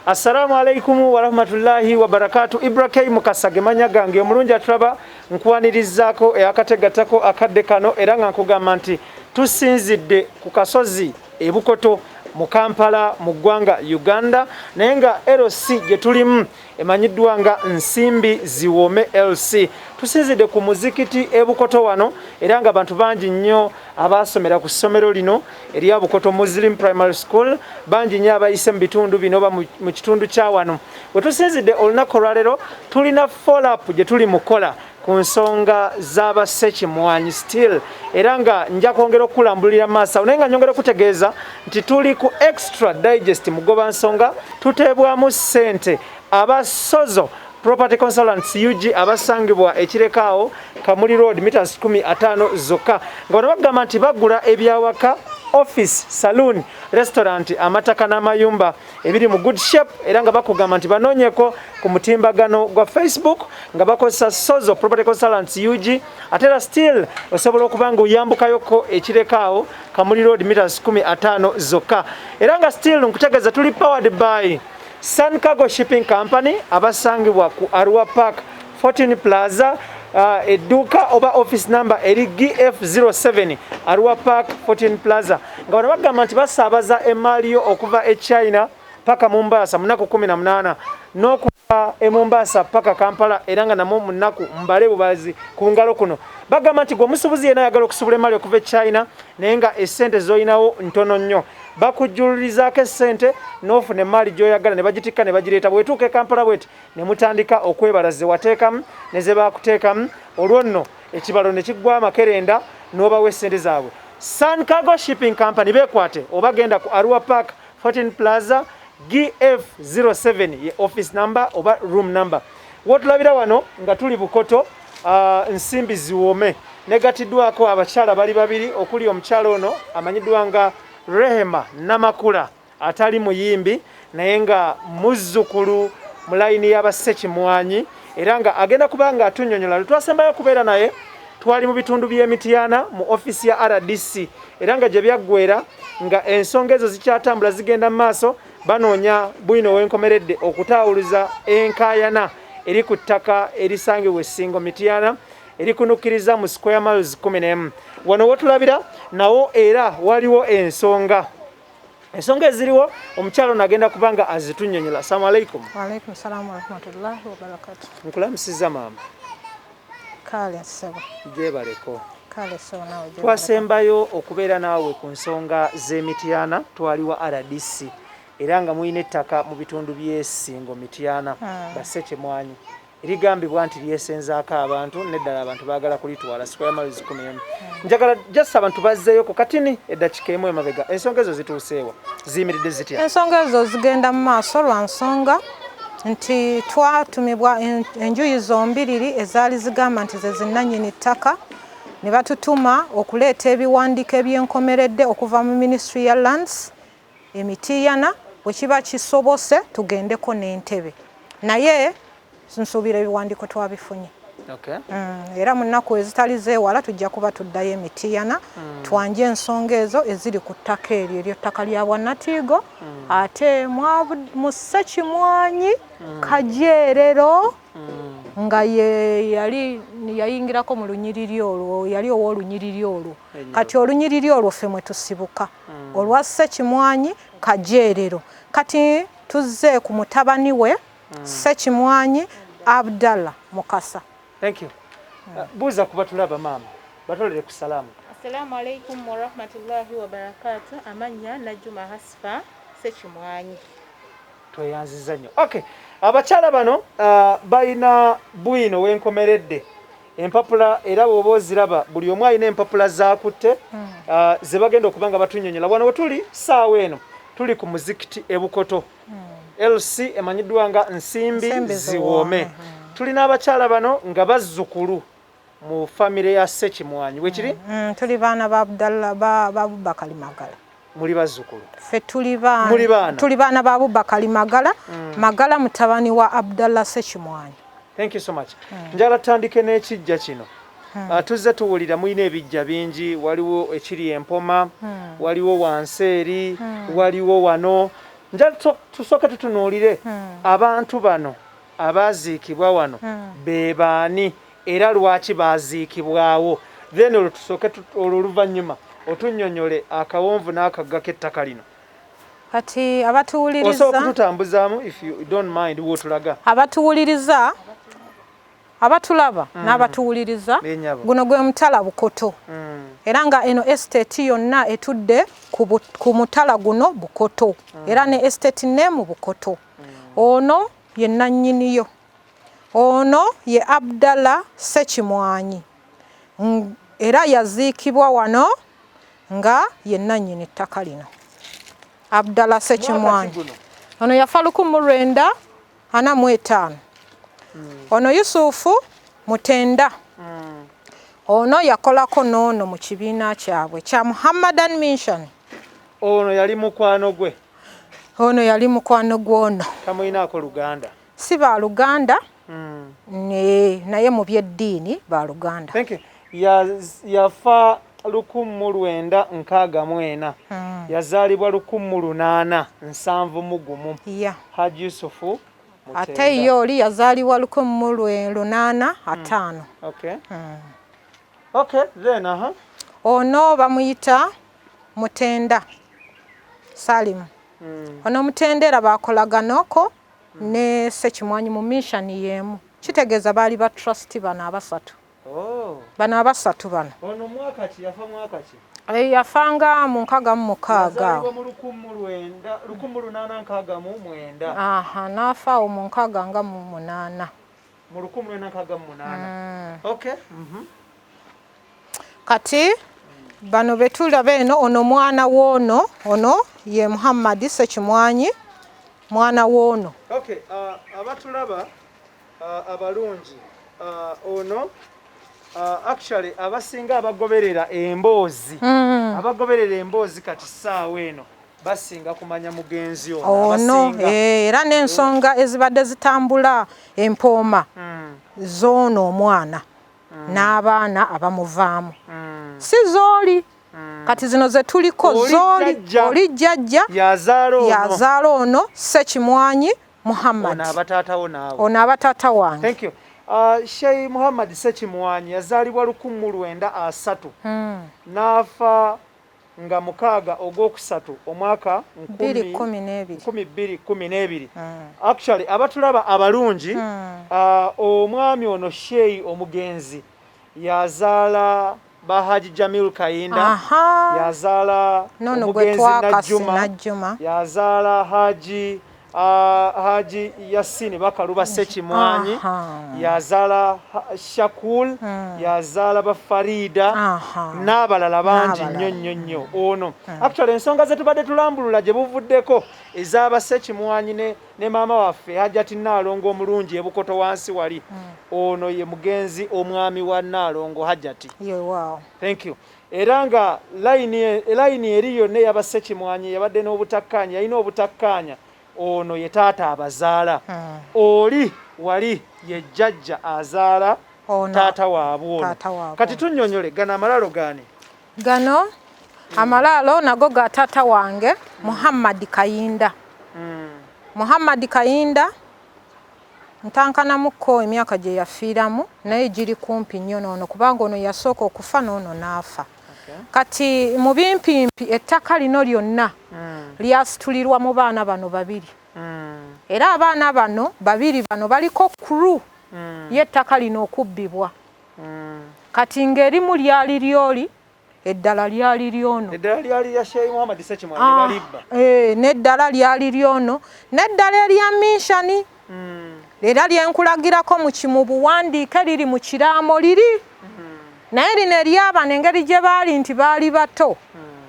Assalamu alaikum warahmatullahi wabarakatu. Ibra K Mukasa gemanya gange, omulungi atulaba, nkwanirizaako eyakategatako akadde kano, era nga nkugamba nti tusinzidde ku kasozi Ebukoto mu Kampala mu ggwanga Uganda, naye nga LC gye tulimu emanyiddwa nga Nsimbi Ziwome LC. Tusinzidde ku muzikiti Ebukoto wano, era nga abantu bangi nnyo abaasomera ku ssomero lino erya Bukoto Muslim Primary School, bangi nnyo abayise mu bitundu bino oba mu kitundu kya wano we tusinzidde. Olunaku olwaleero tulina follow-up gye tuli mukola ku nsonga z'abasekimwanyi still, era nga nja kwongera okukulambulira maaso awo, naye nga nyongera okutegeeza nti tuli ku Extra Digest Mugoba Nsonga. Tuteebwamu ssente abasozo Property Consultants UG, abasangibwa Ekirekaawo, Kamuli Road, meters 15 zokka, nga bano bagamba nti bagula ebyawaka, office, saloon, restaurant, amataka n'amayumba ebiri mu good shape, era nga bakugamba nti banoonyeko ku mutimbagano gwa Facebook nga bakozesa Sozo Property Consultants UG. Ate era still osobola okuba nga oyambukayoko Ekirekaawo, Kamuli Road, meters 15 zokka. Era nga still nkutegeeza tuli powered by Sun Cargo Shipping Company, abasangibwa ku Arua Park 14 Plaza, edduuka oba office number eri GF07, Arua Park 14 Plaza, nga bano bagamba nti basaabaza emaali yo okuva e China paka Mombasa mu nnaku 18, n'okuva e Mombasa paka Kampala, era nga namwo mu nnaku mbale bubazi ku ngalo. Kuno bagamba nti gwe omusuubuzi yenna ayagala okusubula emaali okuva e China, naye nga essente z'olinawo ntono nnyo, bakujjulizaako essente n'ofuna emaali gy'oyagala ne bagitikka ne bagireeta. Bwetuuka e Kampala bweti ne mutandika okwebala ze wateekamu ne ze baakuteekamu, olwo nno ekibalo ne kiggwa amakerenda n'obawa essente zaabwe. Sun Cargo Shipping Company beekwate oba genda ku Arua Park 14 Plaza, GF07 ye office number oba room number. Wotulabira wano nga tuli Bukoto, Nsimbi Ziwome, negatiddwako abakyala bali babiri, okuli omukyala ono amanyiddwa nga Rehema Namakula, atali muyimbi naye nga muzzukulu mu layini y'abasekimwanyi, era nga agenda kuba nga atunyonyola. Lwe twasembayo okubeera naye twali mu bitundu by'Emityana mu ofiisi ya RDC, era nga gye byaggwera nga ensonga ezo zikyatambula, zigenda mu maaso, banoonya bwino wenkomeredde okutaawuluza enkaayana eri ku ttaka erisangibwa Essingo Mityana, erikunukkiriza mu square miles 11. Wano wetulabira nawo era waliwo ensonga eziriwo. Omukyalo ono agenda kuba nga azitunyonyola. Assalamu alaikum. Waalaikum salamu warahmatullahi wabarakatu. Nkulamusiza, maama. Kale ssebo. Gyebaleko. Kale ssebo, naawe gyebaleko. Twasembayo okubeera naawe ku nsonga z'Emityana twali wa RDC, era nga mulina ettaka mu bitundu by'Essingo Mityana, Basekemwanyi, erigambibwa nti lyesenzaako abantu, neddala abantu baagala kulitwala, square miles 11. Njagala just abantu bazzeeyo ku katini eddakiika emu emabega. Ensonga ezo zituuseewa? Ziyimiridde zitya? Ensonga ezo zigenda mu maaso lwa nsonga nti twatumibwa enjuyi zombiriri ezaali zigamba nti ze zinnannyini ttaka, ne batutuma okuleeta ebiwandiiko ebyenkomeredde okuva mu Ministry ya Lands Emitiiyana. Bwe kiba kisobose tugendeko n'entebe, naye nsuubira ebiwandiiko twabifunye. Era mu nnaku ezitali zeewala tujja kuba tuddayo Emitiiyana twanje ensonga ezo eziri ku ttaka eryo ery'ettaka lya Bwannatiigo, ate mu Ssekimwanyi Kajeerero, nga ye yali yayingirako mu lunyiriri olwo, yali ow'olunyiriri olwo. Kati olunyiriri olwo ffe mwe tusibuka, olwa Ssekimwanyi Kajeerero. Kati tuzze ku mutabani we Ssekimwanyi Abdallah Mukasa. Thank you. Buuza kuba tulaba, maama, batolere ku salaamu. Assalamu alaikum warahmatullahi wabarakatu. Amannya Najjuma Hasfa Sekimwanyi. Tweyanziza nnyo. Okay, abakyala bano balina bwino wenkomeredde empapula, era bw'oba oziraba buli omu alina empapula zakutte ze bagenda okuba nga batunyonyola. Wano wetuli saawa eno tuli ku muzikiti Ebukoto, LC emanyiddwa nga Nsimbi Nsimbi Ziwome. Ziwome. Tulina abakyala bano nga bazzukulu mu famire ya Sekimwanyi, bwekiri? Tuli baana ba Abdallah ba Abubakari Magala. Muli bazzukulu? Ffe tuli baana. Muli baana? Tuli baana ba Abubakari Magala, Magala mutabani wa Abdallah Sekimwanyi. Thank you so much. Njagala tutandike n'ekijja kino. Tuzze tuwulira mulina ebijja bingi, waliwo ekiri Empoma, waliwo wansi eri, waliwo wano. Nja tusooke tutunuulire abantu bano abaaziikibwa wano be baani era lwaki baaziikibwawo, then olwo tusooke olwo oluvannyuma otunnyonnyole akawonvu n'akagga k'ettaka lino. Kati abatuwuliriza, osobola okututambuzaamu, if you don't mind, wootulaga. Abatuwuliriza, abatulaba n'abatuwuliriza, Benyabo. Guno gwe mutala Bukoto, era nga eno estate yonna etudde ku mutala guno Bukoto, era ne estate name Bukoto. Ono ye nannyiniyo, ono ye Abdallah Sekimwanyi, era yaziikibwa wano nga ye nannyini ttaka lino, Abdallah Sekimwanyi. Guno? Ono yafa 1945. Ono Yusufu Mutenda, ono yakolako n'ono mu kibiina kyabwe kya Muhammadan Mission. Ono yali mukwano gwe? Ono yali mukwano gw'ono. Tamulinaako luganda? Si ba luganda, naye mu byeddiini ba luganda. Thank you. Yafa 1964, yazaalibwa 1871. Haji Yusufu Ate Mutenda. ye oli yazaalibwa 1850. Okay, then aha. Ono bamuyita Mutenda Salimu. Ono Mutenda era bakolaganoko ne Sekimwanyi mu mission y'emu, kitegeeza baali ba trust bano abasatu. Oh. Bano abasatu bano. Ono mwaka ki yafa, mwaka ki? Yafanga mu 66. Yazaalibwa mu 1869. Aha, n'afa awo mu 68. Mu 1968. Okay. Kati bano betulaba eno, ono mwana w'ono, ono ye Muhammadi Sekimwanyi, mwana w'ono. Okay, abatulaba abalungi, ono actually abasinga abagoberera emboozi, abagoberera emboozi kati ssaawa eno basinga kumanya mugenzi ono. Ono. Abasinga. Era n'ensonga ezibadde zitambula empooma z'ono omwana n'abaana abamuvaamu, si zooli kati zino ze tuliko. Oli zooli jjajja. Oli jjajja. Yazaala ono. Yazaala ono Sekimwanyi Muhammad. Ono abataatawo naawe. Ono abataata wange. Thank you. Sheikh Muhammad Sekimwanyi yazaalibwa 1930, n'afa nga 6 ogwokusatu omwaka 2012. 2012. Actually abatulaba abalungi, omwami ono Sheikh omugenzi yazaala ba Haji Jamil Kayinda, yazaala Nono gwe omugenzi twakase. Najjuma, Najjuma. yazaala Haji Yasini Bakaluba Sekimwanyi, yazaala Shakul, yazaala ba Farida n'abalala bangi N'abalala. nnyo nnyo nnyo. Ono actually ensonga ze tubadde tulambulula gye buvuddeko ez'aba Sekimwanyi ne maama waffe Hajati Nnaalongo omulungi ebukoto wansi wali, ono ye mugenzi omwami wa Nnaalongo Hajati. Yewaawo. Thank you. Era nga layini eri yonna eyaba Sekimwanyi yabadde n'obutakkaanya, yalina obutakkaanya, ono ye taata abazaala, oli wali ye jjajja azaala Ono. taata waabwe ono. Taata waabwe. Kati tunnyonnyole gano amalaalo gaani? Gano amalaalo nago ga taata wange Muhammadi Kayinda. Muhammadi Kayinda ntankanamukko emyaka gye yafiiramu, naye giri kumpi nnyo n'ono, kubanga ono yasooka okufa n'ono n'afa. Kati mu bimpimpi ettaka lino lyonna lyasitulirwa mu baana bano babiri, era abaana bano babiri bano baliko crew y'ettaka lino okubbibwa. Kati ng'erimu lyali lyoli, eddala lyali lyono. Eddala lyali lya Sheikh Muhammad Sekimwanyi, balibba. N'eddala lyali lyono, n'eddala erya mission era lyenkulagirako mu buwandiike liri mu kiraamo liri, naye lino eryabano engeri gye baali nti baali bato,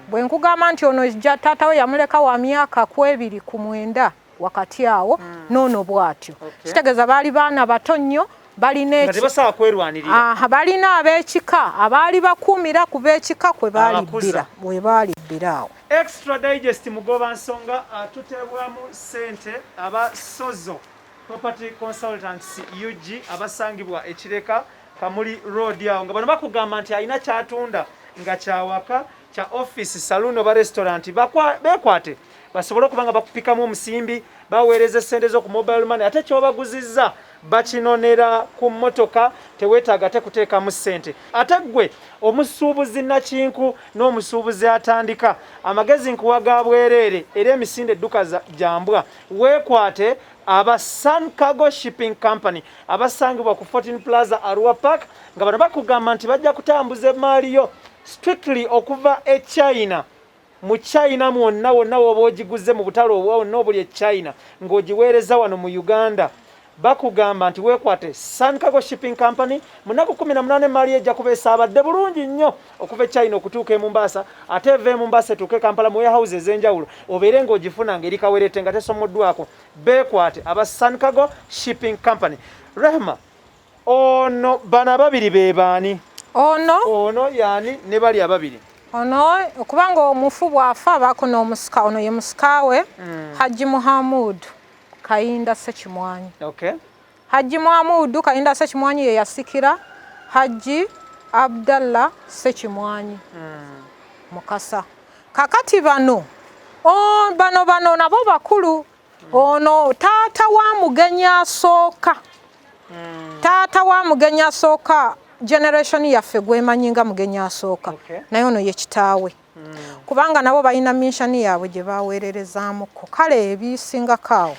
bwe nkugamba nti ono taata we yamuleka wa myaka 29 wakati awo, n'ono bw'atyo. Kitegeeza baali baana bato nnyo, balina Nga tebasobola kwerwanirira. Aha, balina ab'ekika abaali bakuumira ku b'ekika kwe baalibbira, Abakuza. bwe baalibbira awo. Extra Digest mugoba nsonga, tuteebwamu ssente aba Sozo Property Consultants UG abasangibwa Ekireka Kamuli Road awo, nga bano bakugamba nti alina kyatunda nga kyawaka, kya office, saloon oba restaurant, bekwate. Basobole okuba nga bakupikamu omusimbi, baweereza essente zo ku mobile money, ate ky'obaguzizza bakinonera ku mmotoka, teweetaaga ate kuteekamu ssente. Ate ggwe omusuubuzi nakinku n'omusuubuzi atandika, amagezi nkuwa ga bwereere era emisinde edduka gyambwa. Weekwate aba Sun Cargo Shipping Company abasangibwa ku 14 Plaza Arua Park, nga bano bakugamba nti bajja kutambuza emaali yo strictly okuva e China. Mu China mwonna wonna w'oba ogiguze mu butale obwonna obuli e China ng'ogiweereza wano mu Uganda, bakugamba nti weekwate Sun Cargo Shipping Company. Mu nnaku 18 emaali ejja kuba esaabadde bulungi nnyo okuva e China okutuuka e Mombasa, ate eva e Mombasa etuuke e Kampala mu warehouse ez'enjawulo, obeere ng'ogifuna ng'eri kawerette nga tesomoddwako. Beekwate aba Sun Cargo Shipping Company. Rehma, ono bano ababiri be baani? Ono yaani ne bali ababiri? Ono okubanga omufu bw'afa abaako n'omusika, ono ye musika we Hajji Muhammad Kayinda Ssekimwanyi. Hajji Muhammad Kayinda Ssekimwanyi ye yasikira Hajji Abdallah Ssekimwanyi Mukasa. Kakati bano bano nabo bakulu. Ono taata wa Mugenyi asooka. Taata wa Mugenyi asooka generation yaffe gwemanyi nga Mugenyi asooka. Naye ono ye kitaawe. Kubanga nabo balina mission yaabwe gye baweererezaamuko. Kale ebisingako awo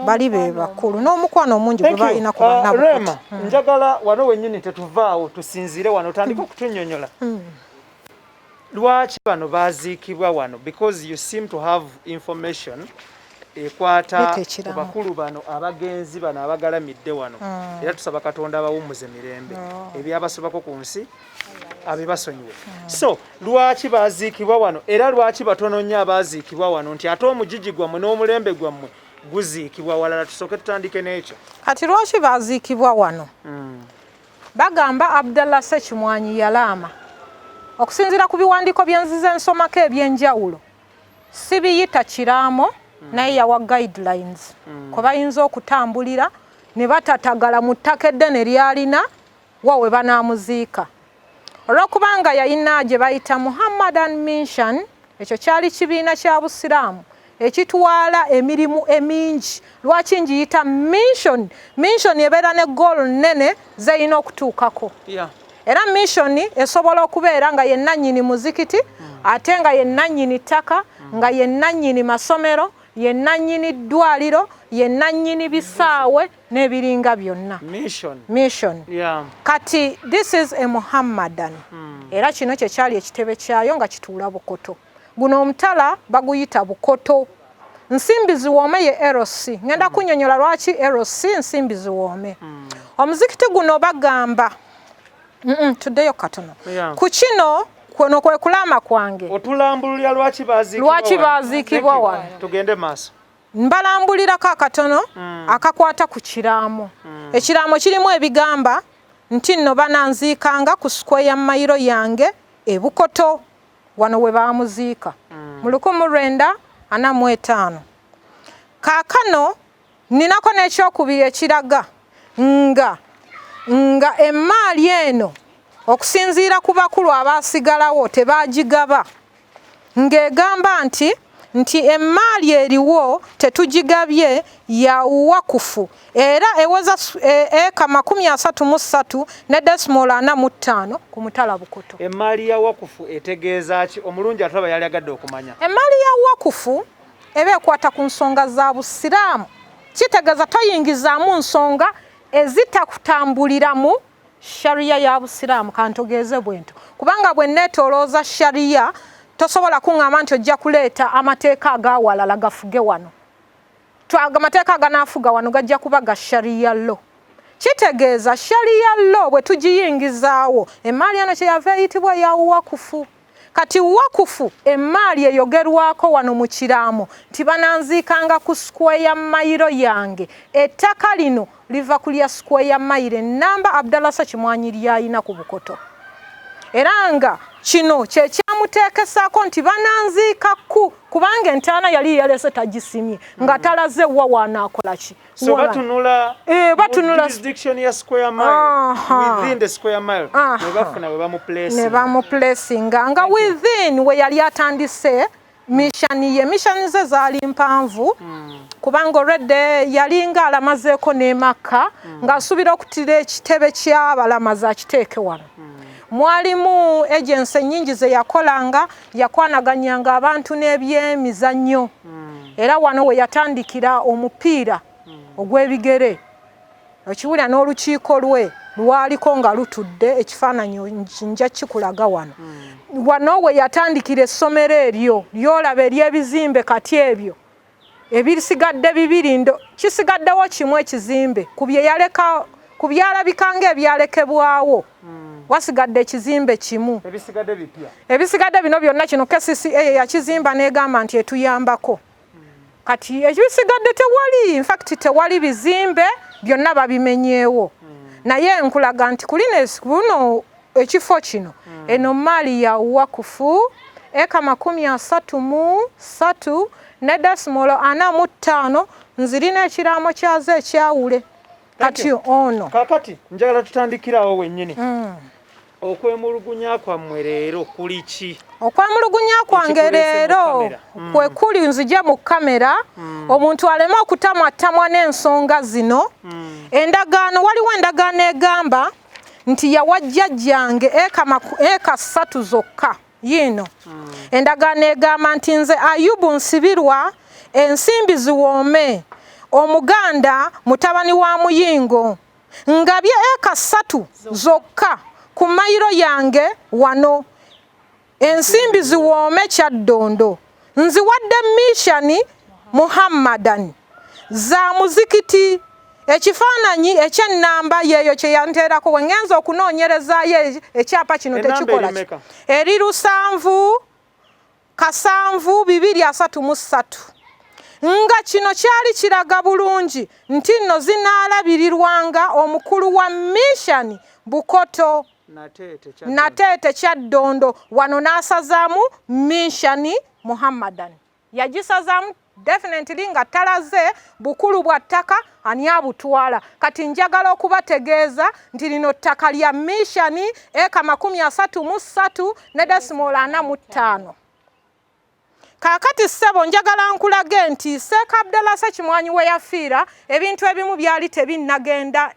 bali be bakulu n'omukwano omungi gwe balina ku bannabukutu. Rema, njagala wano wennyini tetuvaawo, tusinziire wano otandike okutunnyonnyola. Lwaki bano baziikibwa wano? Because you seem to have information ekwata ku bakulu bano abagenzi bano abagalamidde wano. Era tusaba Katonda abawummuze mirembe, ebyabasobako ku nsi abibasonyiwe. So lwaki baziikibwa wano, era lwaki batono nnyo abaziikibwa wano, nti ate omugigi gwammwe n'omulembe gwammwe guziikibwa walala? Tusooke tutandike n'ekyo. Kati lwaki baziikibwa wano? Bagamba Abdallah Ssekimwanyi yalaama. Okusinziira ku biwandiiko bye nzize nsomako eby'enjawulo, sibiyita kiraamo, naye yawa guidelines kwe bayinza okutambulira ne batatagala mu ttaka eddene ly'alina wa we banaamuziika. Olw'okubanga yalina gye bayita Muhammadan Mission, ekyo kyali kibiina kya Busiraamu ekitwala emirimu emingi. Lwaki ngiyita mission? Mission ebeera ne goal nnene z'erina okutuukako. Era mission esobola okubeera nga ye nnannyini muzikiti, ate nga ye nnannyini ttaka, nga ye nnannyini masomero, ye nnannyini ddwaliro, ye nnannyini bisaawe n'ebiringa byonna. Mission. Kati this is a Muhammadan. Era kino kye kyali ekitebe kyayo nga kituula Bukoto. Guno omutala baguyita Bukoto. Nsimbi ziwoome ye LC. Ngenda kunnyonnyola lwaki LC nsimbi ziwoome. Omuzikiti guno bagamba tuddeyo katono. Ku kino kuno kwe kulaama kwange. Otulambululira lwaki baziikibwa Lwaki baziikibwa wano. Tugende maaso. Mbalambulirako akatono akakwata ku kiraamo. Ekiraamo kirimu ebigamba nti nno bananziikanga ku square mayiro yange e Bukoto, wano we baamuziika mu 1945. Kaakano ninako n'ekyokubiri ekiraga nga emmaali eno okusinziira ku bakulu abaasigalawo tebaagigaba, ng'egamba nti emmaali eriwo tetugigabye ya wakufu era eweza eka 33 ne decimal 45 ku mutala Bukoto. Emmaali ya wakufu etegeeza ki? Omulungi atulaba yali agadde okumanya. Emmaali ya wakufu eba ekwata ku nsonga za Busiraamu. Kitegeeza toyingizaamu nsonga ezitakutambulira mu sharia ya Busiraamu. Kantogeeze bwento, kubanga bwe neetoolooza sharia tosobola kuŋŋamba nti ojja kuleeta amateeka agawalala gafuge wano. Amateeka aganaafuga wano gajja kuba ga sharia law. Kitegeeza sharia law bwe tugiyingizaawo, emmaali eno kyeyava eyitibwa ya wakufu. Kati wakufu emmaali eyogerwako wano mu kiraamo nti bananziikanga ku square mayiro yange. Ettaka lino liva ku lya square mayiro ennamba Abdallah Ssekimwanyi ly'alina ku Bukoto. Era nga kino kye kyamuteekesaako nti bananziika ku, kubanga entaana yali yalese tagisimye nga talaze wa wanaakola ki. So batunula jurisdiction ya square mile, within the square mile ne bafuna we bamuplacinga ne bamuplacinga nga within we yali atandise Mission ye, mission ze zaali mpanvu, kubanga olwedde yalinga alamazeeko n'e Makka, ng'asuubira okutira ekitebe ky'abalamazi akiteeke wano. Mwalimu agency nnyingi ze yakolanga, yakwanaganyanga abantu n'ebyemizannyo, era wano we yatandikira omupiira ogw'ebigere. Okiwulira, n'olukiiko lwe lwaliko nga lutudde, ekifaananyi nja kikulaga wano. Wano we yatandikira essomero eryo lyolaba ery'ebizimbe kati ebyo ebisigadde bibiri, ndo kisigaddewo kimu ekizimbe ku bye yaleka, ku byalabika ng'ebyalekebwawo wasigadde ekizimbe kimu. Ebisigadde bipya. Ebisigadde bino byonna, kino KCCA yakizimba n'egamba nti etuyambako. Kati ebisigadde tewali, infact tewali bizimbe, byonna babimenyeewo. Naye nkulaga nti kulino kuno ekifo kino, eno maali ya wakufu, eka 33 ne decimal 45. Nzirina ekiraamo kyazo ekyawule. Kati ono Kakati njagala tutandikirawo wennyini. Okwemulugunya kwammwe leero kuli ki? Okwemulugunya kwange Ekikuleese mu leero kamera. Kwe kuli nzije mu kamera, omuntu aleme okutamwatamwa n'ensonga zino. Endagaano, waliwo endagaano egamba nti yawa jjajjange eka 3 zokka. Yiino endagaano egamba nti nze Ayubu Nsibirwa, ensimbi ziwoome, Omuganda, mutabani wa Muyingo, ngabye eka 3 zokka ku mayiro yange wano, ensimbi ziwoome, Kyaddondo, nziwadde Mishani Muhammadan za muzikiti. Ekifaananyi ekyennamba yeeyo kye yanteerako we ngenza okunoonyerezaayo ekyapa kino. Ennamba Tekikola eri mmeka? Eri 7 7 2 33, nga kino kyali kiraga bulungi nti nno zinaalabirirwanga omukulu wa Mission Bukoto Nateete Kyaddondo. Wano n'asazaamu Mission Muhammadan, yagisazaamu definitely nga talaze bukulu bwa ttaka ani abutwala. Kati njagala okubategeeza nti lino ttaka lya Mission, eka 33 ne decimal 45. Kaakati ssebo, njagala nkulage nti Seeka Abdallah Sekimwanyi we yafiira, ebintu ebimu byali tebinnagenda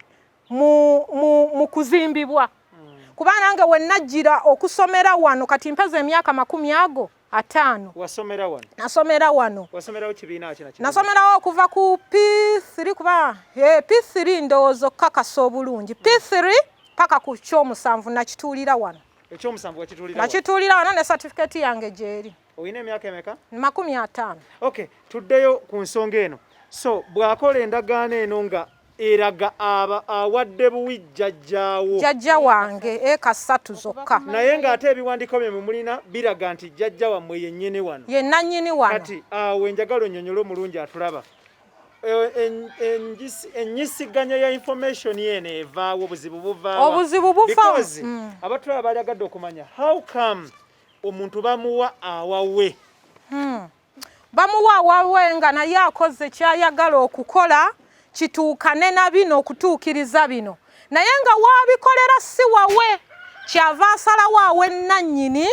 mu kuzimbibwa, kuba nange we najjira okusomera wano kati mpeza emyaka 50. Wasomera wano? Nasomera wano. Wasomerawo kibiina ki na kibiina? Nasomerawo okuva ku P3, kuba P3 ndowooza okukakasa obulungi, P3 paka ku kyomusanvu nakituulira wano. Ekyomusanvu wakituulira wano? Nakituulira wano, ne certificate yange gyeri. Olina emyaka emeka? 50. Okay, tuddeyo ku nsonga eno. So bw'akola endagaano eno nga eraga aba awadde buwi jjajjaawo. Jjajja wange eka 3 zokka. Naye ng'ate ebiwandiiko bye mulina biraga nti jjajja wammwe yennyini wano. Ye nannyini wano. Kati awo enjagala onnyonnyole omulungi atulaba. Ennyisiganya ya information eno evaawo, obuzibu buvaawa? Obuzibu buva Because abatulaba baliagadde okumanya how come omuntu bamuwa awawe. Bamuwa awawe nga naye akoze kyayagala okukola kituukane na bino, okutuukiriza bino, naye nga waabikolera si wawe. Kyava asalawo awe nannyini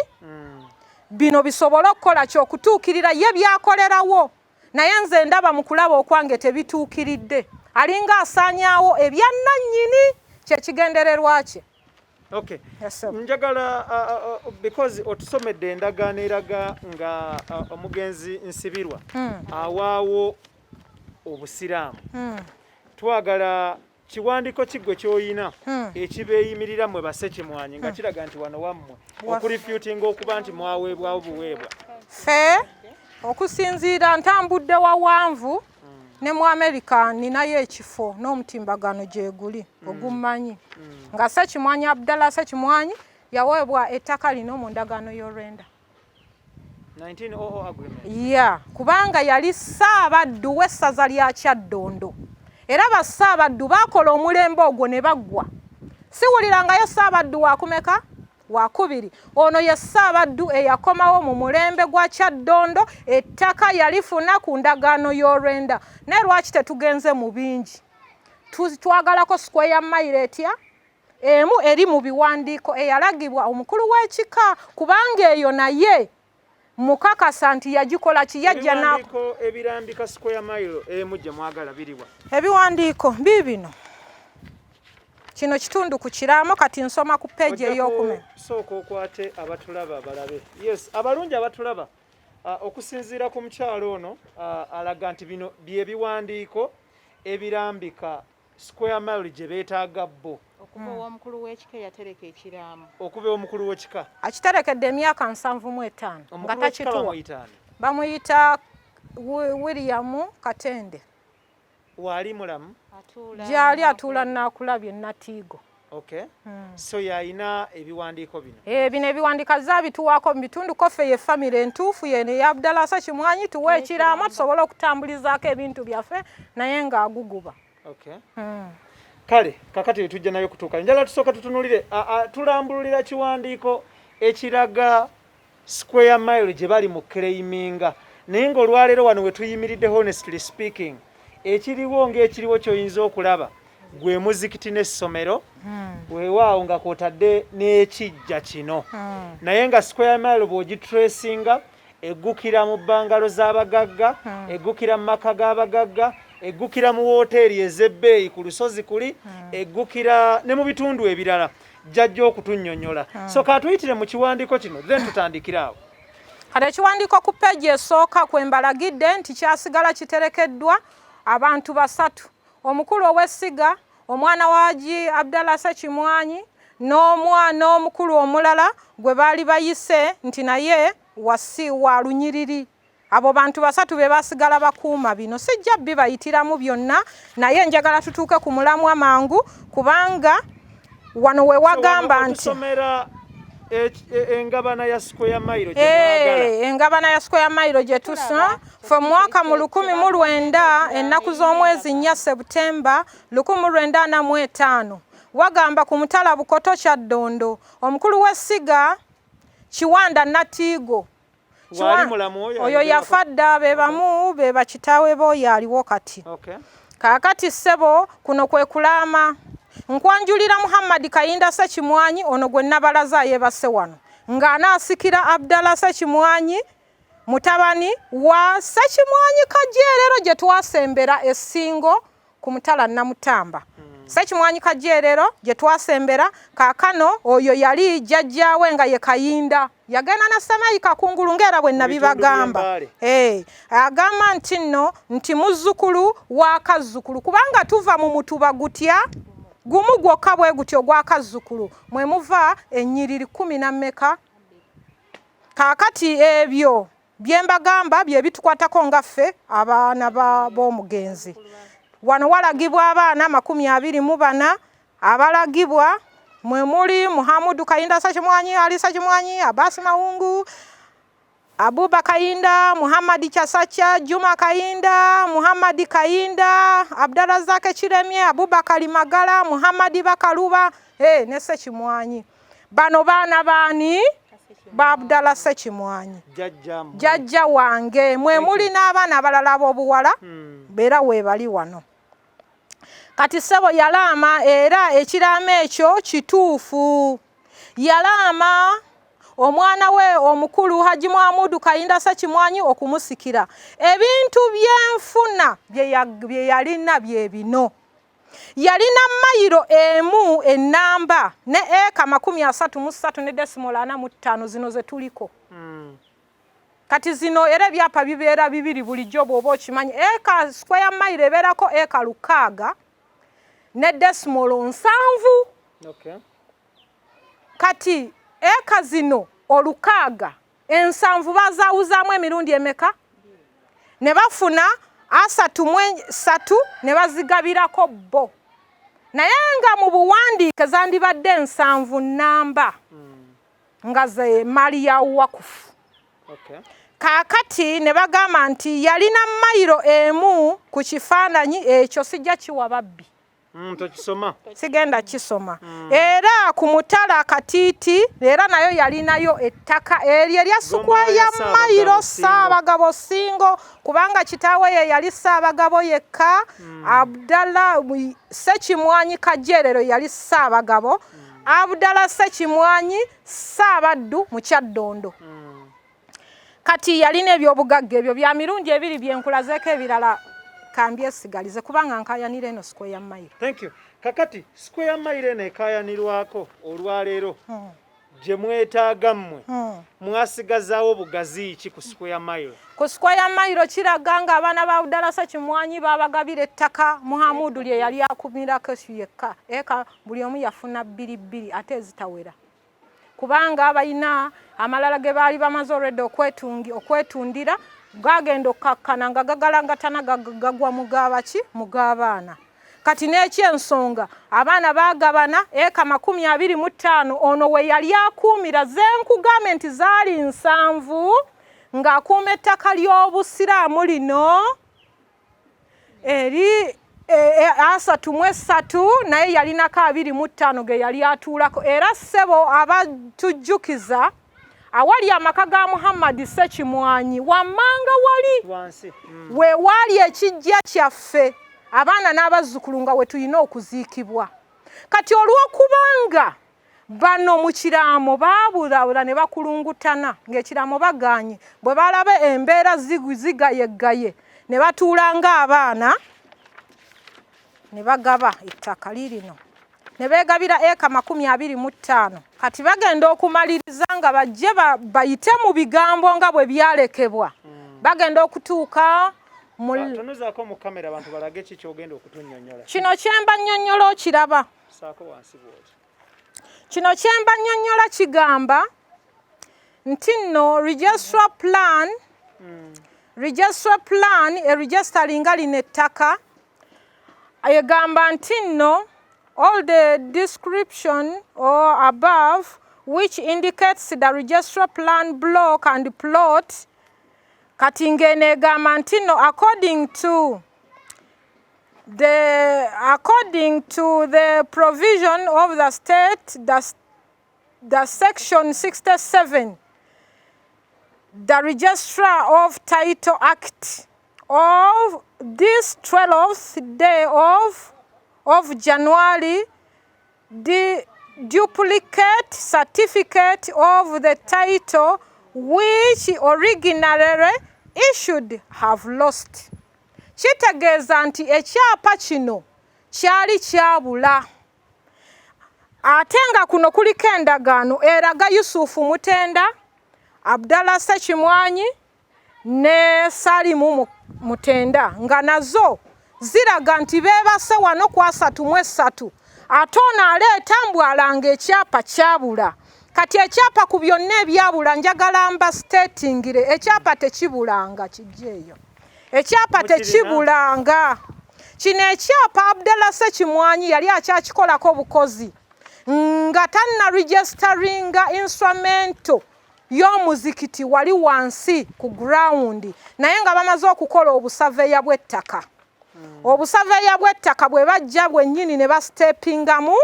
bino bisobole okukola kyokutuukirira ye byakolerawo. Naye nze ndaba mu kulaba okwange tebituukiridde, alinga asaanyaawo ebya nannyini, kyekigendererwa kye. Okay. Yes, sir. Njagala because otusomedde endagaano eraga nga omugenzi Nsibirwa awaawo Obusiraamu. Twagala kiwandiiko kiggwe ky'oyina ekibeeyimirira mmwe Basekimwanyi, nga kiraga nti wano wammwe, okurefutinga okuba nti mwaweebwawo buweebwa. Ffe okusinziira ntambudde wawanvu ne mu Amerika, ninayo ekifo n'omutimbagano gyeguli ogummanyi nga Sekimwanyi Abdallah Sekimwanyi yaweebwa ettaka lino mu ndagaano y'olwenda. 1900 agreement. Ya, kubanga yali Ssaabaddu w'essaza lya Kyaddondo, era bassaabaddu baakola omulembe ogwo ne baggwa. Siwulirangayo Ssaabaddu wakumeka wakubiri. Ono ye Ssaabaddu eyakomawo mu mulembe gwa Kyaddondo. Ettaka yalifuna ku ndagaano y'olwenda. Naye lwaki tetugenze mu bingi? Twagalako square mile etya emu eri mu biwandiiko eyalagibwa omukulu w'ekika, kubanga eyo naye Mukakasa nti yagikola ki? Yajja na ebirambika square mile emu gye mwagala biriwa? Ebiwandiiko biibino. Kino kitundu ku kiraamo, kati nsoma ku peegi ey'okumi. Sooka okwate abatulaba balabe. Yes, abalungi abatulaba, okusinziira ku mukyalo ono, alaga nti bino bye biwandiiko ebirambika square mile gye beetaaga bo. Okuva ow'omukulu w'ekika yatereka ekiraamo. Okuva omukulu w'ekika akiterekedde emyaka 75 nga takituwa. Bamuyita William Katende. Waali mulamu? Gyali atuula naakulabye Natiigo. Okay. So yalina ebiwandiiko bino. Bino ebiwandiiko azabituwaako mu bitundu koffe ye famire entuufu yeno eya Abdallah Ssekimwanyi, tuwe ekiraamo tusobole okutambulizaako ebintu byaffe, naye ng'aguguba. Okay. Kale kakati tujja nayo kutuuka. Njala tusooka tutunulire, tulambululira kiwandiiko ekiraga square mile gye bali mu claiminga, naye ng'olwaleero wano we tuyimiridde, honestly speaking, ekiriwo ng'ekiriwo ky'oyinza okulaba gwe muzikiti n'essomero, weewaawo nga kw'otadde n'ekijja kino, naye nga square mile bw'ogitracinga eggukira mu bbangalo z'abagagga, eggukira mu maka g'abagagga, eggukira mu wooteeri ez'ebbeeyi ku lusozi kuli, eggukira ne mu bitundu ebirala. Jjajja okutunnyonnyola, so katuyitire mu kiwandiiko kino, then tutandikire awo. Kati ekiwandiiko ku peegi esooka kwe mbalagidde nti kyasigala kiterekeddwa abantu basatu: omukulu ow'essiga, omwana wa Haji Abdallah Ssekimwanyi, n'omwana omukulu omulala gwe baali bayise nti naye wasi wa lunyiriri. Abo bantu basatu be basigala bakuuma bino. Sijja bibayitiramu byonna, naye njagala tutuuke ku mulamwa mangu, kubanga wano we wagamba nti engabana ya square mile. Engabana ya square mile gye tusa fe mwaka mu 1900, ennaku z'omwezi 4 Sebutemba 1945, wagamba ku mutala Bukoto Kyaddondo, omukulu w'essiga Kiwanda Natiigo. Oyo yafa dda, be bamu be bakitaawe b'oyo aliwo kati. Kaakati ssebo, kuno kwe kulaama. Nkwanjulira Muhammad Kayinda Ssekimwanyi, ono gwe nabalaza yeebase wano ng'anaasikira Abdallah Ssekimwanyi, mutabani wa Ssekimwanyi Kajeerero gye twasembera essingo ku mutala Namutamba. Ssekimwanyi Kajeerero gye twasembera kaakano, oyo yali jjajjaawe nga ye Kayinda, yagenda na Semayi Kakungulu ng'era bwe nabibagamba. Agamba nti nno nti muzzukulu wa kazzukulu, kubanga tuva mu mutuba gutya gumu gwokka bwe gutyo ogwa kazzukulu, mwe muva ennyiriri 10 na mmeka. Kaakati ebyo bye mbagamba bye bitukwatako nga ffe abaana b'omugenzi. Wano walagibwa abaana 24 abalagibwa, mwe muli Muhamudu Kayinda Ssekimwanyi, Ali Ssekimwanyi, Abasi Mawungu, Abuba Kayinda, Muhammadi Chasacha, Juma Kayinda, Muhammadi Kayinda, Abdarazak Kiremye, Abubakari Magala, Muhammadi Bakaluba, ne Ssekimwanyi. Bano baana baani? Ba Abdallah Ssekimwanyi, jjajja wange. Mwe muli n'abaana abalala ab'obuwala beera weebali wano. Kati ssebo, yalaama, era ekiraamo ekyo kituufu. Yalaama omwana we omukulu Haji Muhamudu Kayinda Ssekimwanyi okumusikira. Ebintu byenfuna bye yalina bye bino: yalina mayiro emu enamba ne eka 33 ne decimal 45, zino ze tuliko. Kati zino era ebyapa bibeera bibiri bulijjo, bw'oba okimanyi. Eka square mile ebeerako eka 6 ne decimal 70. Kati eka zino 6 70 bazaawuzaamu emirundi emeka? Ne bafuna 33 ne bazigabirako bo, naye nga mu buwandiike zandibadde 70 namba, nga ze maali ya wakufu. Kaakati ne bagamba nti yalina mayiro emu ku kifaananyi ekyo. Sijja kiwa babbi. Tokisoma. Sigenda kisoma. Era ku mutala Katiiti era nayo yalinayo ettaka eryo erya square ya mayiro Ssaabagabo Singo, kubanga kitaawe ye yali Ssaabagabo yekka. Abdallah Ssekimwanyi Kajerero yali Ssaabagabo, Abdallah Ssekimwanyi Ssaabaddu mu Kyaddondo. Kati yalina ebyobugagga ebyo bya mirundi ebiri byenkulazeeko, ebirala kambyesigalize kubanga nkayanira eno square mile. Thank you. Kakati square mile eno ekayanirwako olwaleero gye mwetaaga mmwe, mwasigazaawo bugazi ki ku square mile? Ku square mile kiraga nga abaana ba Abdallah Ssekimwanyi babagabira ettaka Muhamudu lye yali akumirako yekka. Eka buli omu yafuna bbiri bbiri ate ezitawera, kubanga balina amalala ge baali bamaze olwedde okwetundira, gagenda okkakkana nga gagalangatana, gagwa mu gabaki, mu g'abaana. Kati n'ekyensonga, abaana baagabana eka 25. Ono we yali akuumira, zenkugambe nti zaali 70 ng'akuuma ettaka ly'obusiraamu lino eri 33, naye yalinako 25 ge yali atuulako. Era ssebo, abatujjukiza awali amaka ga Muhammadi Ssekimwanyi wammanga wali wansi. We waali ekijja kyaffe, abaana n'abazzukulu nga we tulina okuziikibwa. Kati olw'okubanga bano mu kiraamo baabulabula ne bakulungutana ng'ekiraamo bagaanye, bwe balaba embeera zigayeggaye ne batuula ng'abaana ne bagaba ettaka liirino ne beegabira eka 25. Kati bagenda okumaliriza nga bajje bayite mu bigambo nga bwe byalekebwa, bagenda okutuuka mu Tunuzaako mu kamera abantu balage ki kyogenda okutunnyonnyola. Kino kyemba nnyonnyola okiraba. Saako wansi bw'oti. Kino kyemba nnyonnyola kigamba nti nno registrar plan, registrar plan eregisteringa lino ettaka egamba nti nno all the description or above which indicates the registrar plan block and plot. Kati ng'eno egamba nti nno according to the provision of the state, the section 67, the Registrar of Title Act of this 12th day of January, the duplicate certificate of the title which originally issued have lost. Kitegeeza nti ekyapa kino kyali kyabula, ate nga kuno kuliko endagaano eraga Yusufu Mutenda, Abdallah Ssekimwanyi ne Salimu Mutenda, nga nazo ziraga nti beebase wano ku 33. Ate ono aleeta mbwalanga ekyapa kyabula. Kati ekyapa ku byonna ebyabula, njagala mba statingire, ekyapa tekibulanga. Kijja eyo, ekyapa Mukirina? tekibulanga. Kino ekyapa Abdallah Ssekimwanyi yali akyakikolako bukozi nga tanna registeringa instrumental y'omuzikiti wali wansi ku ground, naye nga bamaze okukola obusaveya bw'ettaka. Obusaveya bw'ettaka bwe bajja bwennyini ne bastepingamu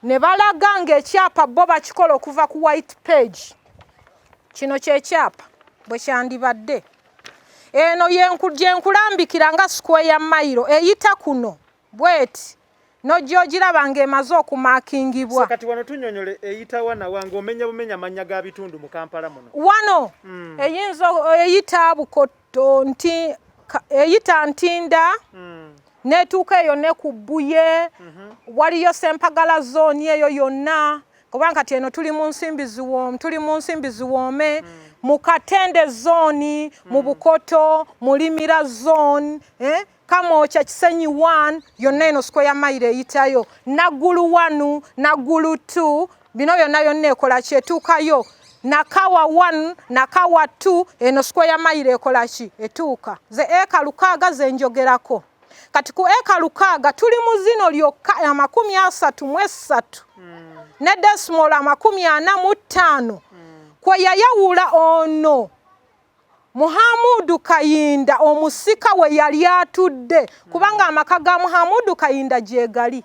ne balaga ng'ekyapa bo bakikola okuva ku white page. Kino kyekyapa bwe kyandibadde. Eno gye nkulambikira nga square mile eyita kuno bweti, nojja ogiraba ng'emaze okumaakingibwa. So kati wano tunnyonnyole eyitawa nawa ng'omenya bumenya amannya ga bitundu mu Kampala muno. Wano eyinza eyita Bukoto nti eyita Ntinda netuuka eyo ne ku Bbuye, waliyo Sempagala zone eyo yonna, kubanga kati eno tuli mu nsimbi ziwoome, tuli mu nsimbi ziwoome, mu Katende zone, mu Bukoto, mu Limira zone, eh? Kamwokya, Kisenyi 1, yonna eno square mile eyitayo Naggulu 1, Naggulu 2, bino byonna byonna ekola ki? Etuukayo Nakawa 1, Nakawa 2. Eno square mile ekola ki? Etuuka ze eka 6 zenjogerako. Kati ku eka 6 tuli mu zino lyokka 33 ne decimal 45 kwe yayawula ono Muhamudu Kayinda, omusika we yali atudde, kubanga amaka ga Muhamudu Kayinda gyegali.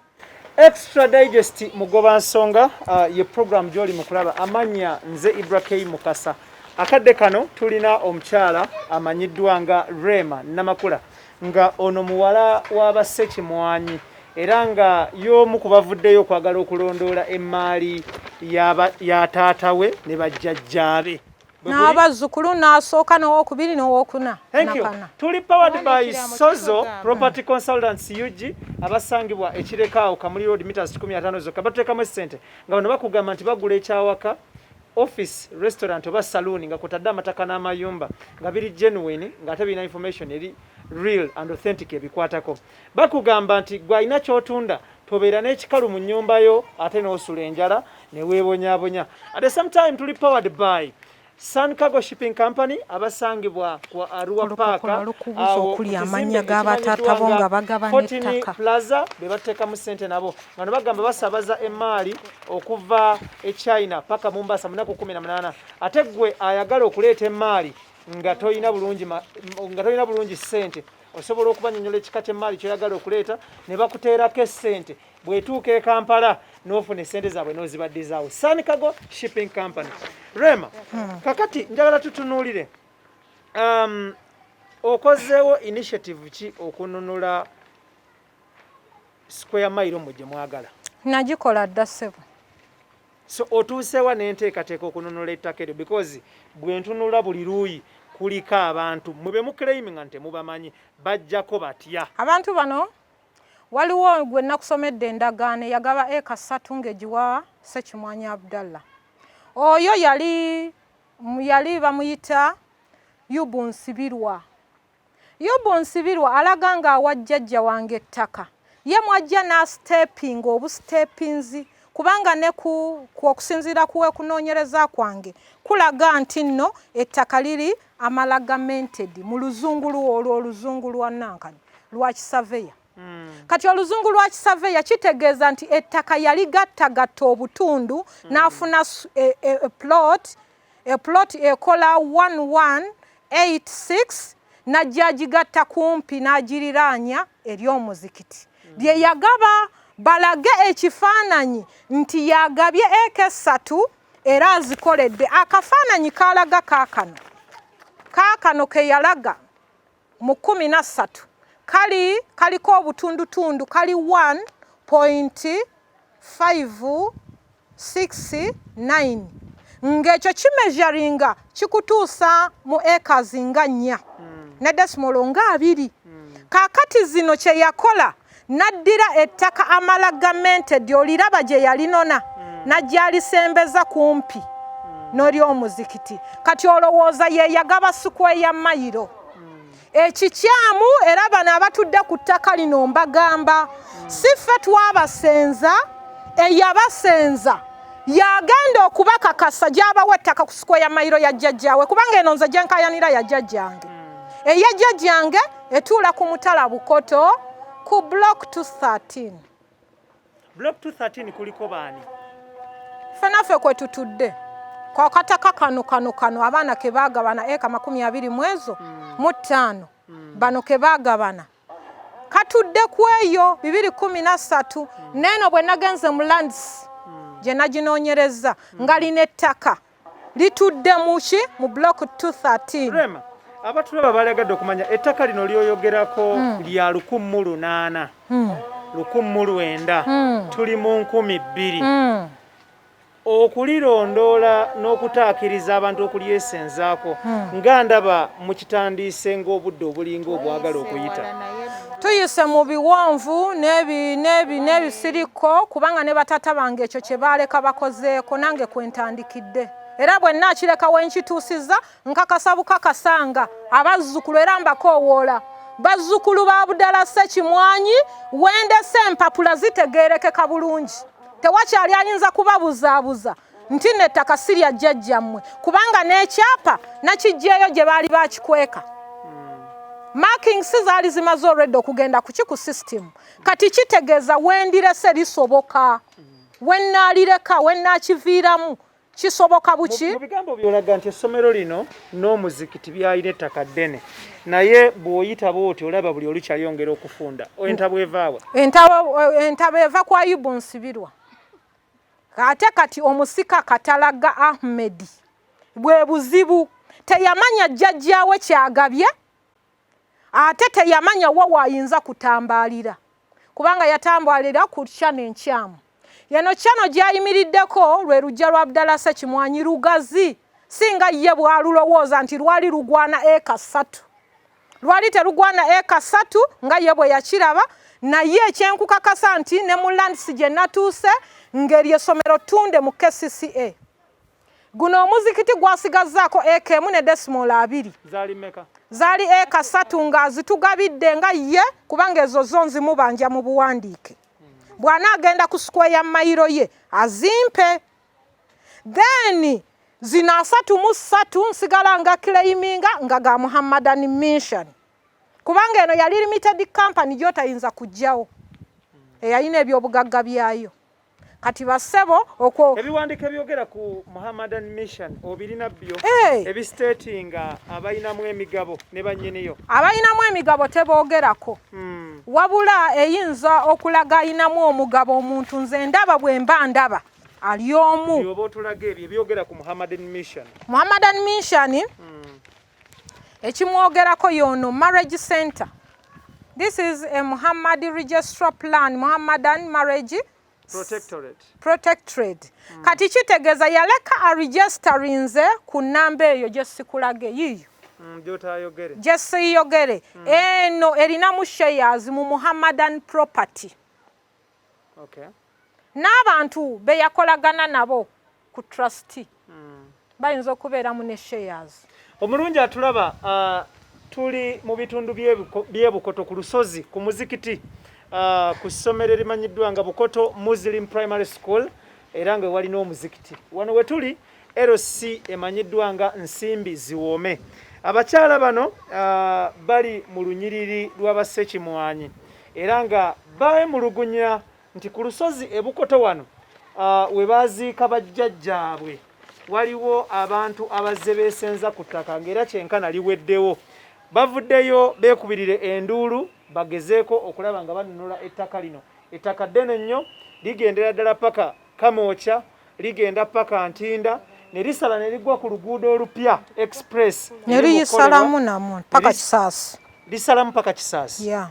Extra Digest Mugoba Nsonga ye program gy'oli mu kulaba. Amannya nze Ibra K Mukasa. Akadde kano tulina omukyala amanyiddwa nga Rema Namakula, nga ono muwala w'Abasekimwanyi era nga y'omu ku bavuddeyo okwagala okulondoola emmaali ya taata we ne bajjajjaabe. N'abazzukulu n'asooka n'owokubiri n'owokuna. Thank you. Tuli powered by Sozo Property Consultants UG abasangibwa ekirekaawo Kamuli Road meters 15 zokka batuteekamu essente nga bano bakugamba nti bagula ekyawaka office, restaurant oba saloon nga kutadde amataka n'amayumba nga biri genuine nga ate birina information eri real and authentic ebikwatako. Bakugamba nti gwe alina ky'otunda tobeera n'ekikalu mu nnyumba yo ate n'osula enjala ne weebonyabonya. At the same time tuli powered by Sun Cargo Shipping Company abasangibwa ku Arua Park awo okuli amannya g'abataata bo nga bagabana ettaka Plaza be bateekamu ssente nabo nga no bagamba basabaza emmaali okuva e China paka Mombasa mu nnaku 18 ate ggwe ayagala okuleeta emmaali nga tolina bulungi nga tolina bulungi ssente osobola okubanyonyola ekika ky'emmaali ky'oyagala okuleeta ne bakuteerako essente bw'etuuka e Kampala n'ofuna essente zaabwe n'ozibaddizaawo. Sun Cargo Shipping Company. Rema, kakati njagala tutunuulire okozeewo initiative ki okununula square mile mwe gye mwagala? Nagikola dda ssebo. So otuusewa n'enteekateeka okununula ettaka eryo because bwe ntunula buli luuyi kuliko abantu mwe be muclaiminga nti temubamanyi bajjako batya? Abantu bano waliwo gwe nakusomedde endagaano eyagaba eka ssatu ng'egiwa Ssekimwanyi Abdallah. Oyo yali yali bamuyita Yubu Nsibirwa. Yubu Nsibirwa alaga ng'awa jjajja wange ettaka. Ye mwajja n'asitepinga obusitepinzi kubanga ne ku okusinziira ku kunoonyereza kwange kulaga nti nno ettaka liri amalagamented mu luzungu olwo oluzungu lwa nankani lwa kisaveya. Kati oluzungu lwa kisaveya kitegeeza nti ettaka yali gattagatta obutundu n'afuna plot, e plot ekola 1186 n'ajja agigatta kumpi n'agiriraanya eri omuzikiti lye yagaba balage ekifaananyi nti yagabye eka essatu era azikoledde. Akafaananyi kalaga kaakano kaakano ke yalaga mu 13 kali kaliko obutundutundu kali 1.569 ng'ekyo kimeasuringa kikutuusa mu acres nga 4 ne decimal nga 2. Kaakati zino kye yakola n'addira ettaka amalagamented oliraba gye yalinona n'ajja alisembeza kumpi n'oly'omuzikiti. Kati olowooza ye yagaba square mayiro ekikyamu. Era bano abatudde ku ttaka lino mbagamba si ffe twabasenza, eyabasenza yagenda okubakakasa gy'abawa ettaka ku square mayiro ya jjajjaawe, kubanga eno nze gye nkayanira ya jjajjange. Eya jjajjange etuula ku Mutala Bukoto ku block 213. Block 213 kuliko baani? Ffe naffe kwe tutudde kwakataka kano kano kano abaana ke baagabana eka 25 5 bano ke baagabana katudde ku eyo 213. Neeno bwe nagenze mu lands gye naginoonyereza nga lino ettaka litudde muki mu block 213. Rema, abatulaba balagadde okumanya ettaka lino lyoyogerako lya 1800 1900 tuli mu 2000 okulirondoola n'okutaakiriza abantu okulyesenzaako nga ndaba mukitandiise ng'obudde obulinga obwagala okuyita. Tuyise mu biwonvu n'ebisiriko kubanga ne batata bange ekyo kye baaleka bakozeeko nange kwe ntandikidde era bwe nnaakireka we nkituusiza nkakasa bukakasanga abazzukulu era mbakoowoola bazzukulu ba Budala Ssekimwanyi wendese empapula zitegeerekeka bulungi tewakyali ayinza kubabuzaabuza nti nno ettaka si lya jjajjammwe kubanga n'ekyapa nakiggyeyo gye baali bakikweka markings zaali zimaze olwedde okugenda kuki ku system. Kati kitegeeza wendirese lisoboka wennaalireka wennaakiviiramu kisoboka buki. Mu bigambo byolaga nti essomero lino n'omuzikiti byalina ettaka ddene naye bw'oyita bw'oti olaba buli olukyayongera okufunda entabo evaawa? Entabo eva kwa Ayubu Nsibirwa ate kati omusika Katalaga Ahmedi bwe buzibu teyamanya jjajjaawe kyagabye ate teyamanya wa waayinza kutambaalira kubanga yatambaalira ku channel enkyamu. Yeno channel gy'ayimiriddeko lwe lujja lwa Abdallah Ssekimwanyi lugazi. Singa ye bw'alulowooza nti lwali lugwana eka 3, lwali terugwana eka 3 nga ye bwe yakiraba. Naye ekyenkukakasa nti ne mu lands gye natuuse ng'eryo essomero ttunde mu KCCA. Guno omuzikiti gwasigazzaako eka 1 ne decimal 2. Zaali mmeka? Zaali eka 3 ng'azitugabidde nga ye, kubanga ezo zo nzimubanja mu buwandiike. Bw'anaagenda ku square mayiro ye azimpe. Then zino 33 nsigala nga claiminga nga ga Muhammadan Mission, kubanga eno yali limited company gy'otayinza kuggyawo, eyalina ebyobugagga byayo. Kati bassebo okwo ebiwandiiko ebyogera ku Muhammadan Mission obirina byo? Hey. Ebistatinga abalinamu emigabo ne bannyiniyo? Abalinamu emigabo teboogerako. Wabula eyinza okulaga ayinamu omugabo omuntu, nze ndaba bwe mba ndaba ali omu. Byoba otulaga ebyo ebyogera ku Muhammadan Mission. Muhammadan Mission ekimwogerako yono marriage center. This is a Muhammad registrar plan, Muhammadan marriage protectorate. Protectorate. Kati kitegeeza yaleka aregisterinze ku nnamba eyo gye sikulage yiiyo. Gy'otayogere. Gye siyogere. Eno erinamu shares mu Muhammadan property. N'abantu be yakolagana nabo ku trustee bayinza okubeeramu ne shares. Omulungi atulaba, tuli mu bitundu by'Ebukoto ku lusozi ku muzikiti, ku ssomero erimanyiddwa nga Bukoto Muslim Primary School, era nga walina omuzikiti. Wano we tuli LC emanyiddwa nga Nsimbi Ziwoome. Abakyala bano bali mu lunyiriri lw'Abasekimwanyi, era nga beemulugunya nti ku lusozi e Bukoto wano we baziika bajjajjaabwe waliwo abantu abazze beesenza ku ttaka, ng'era kyenkana liweddewo. Bavuddeyo beekubirire enduulu bagezeeko okulaba nga banunula ettaka lino. Ettaka ddene nnyo, ligendera ddala paka Kamwokya, ligenda paka Ntinda, ne lisala ne ligwa ku luguudo olupya express. Ne liyisalamu namu paka Kisaasi. Lisalamu paka Kisaasi. Yeah.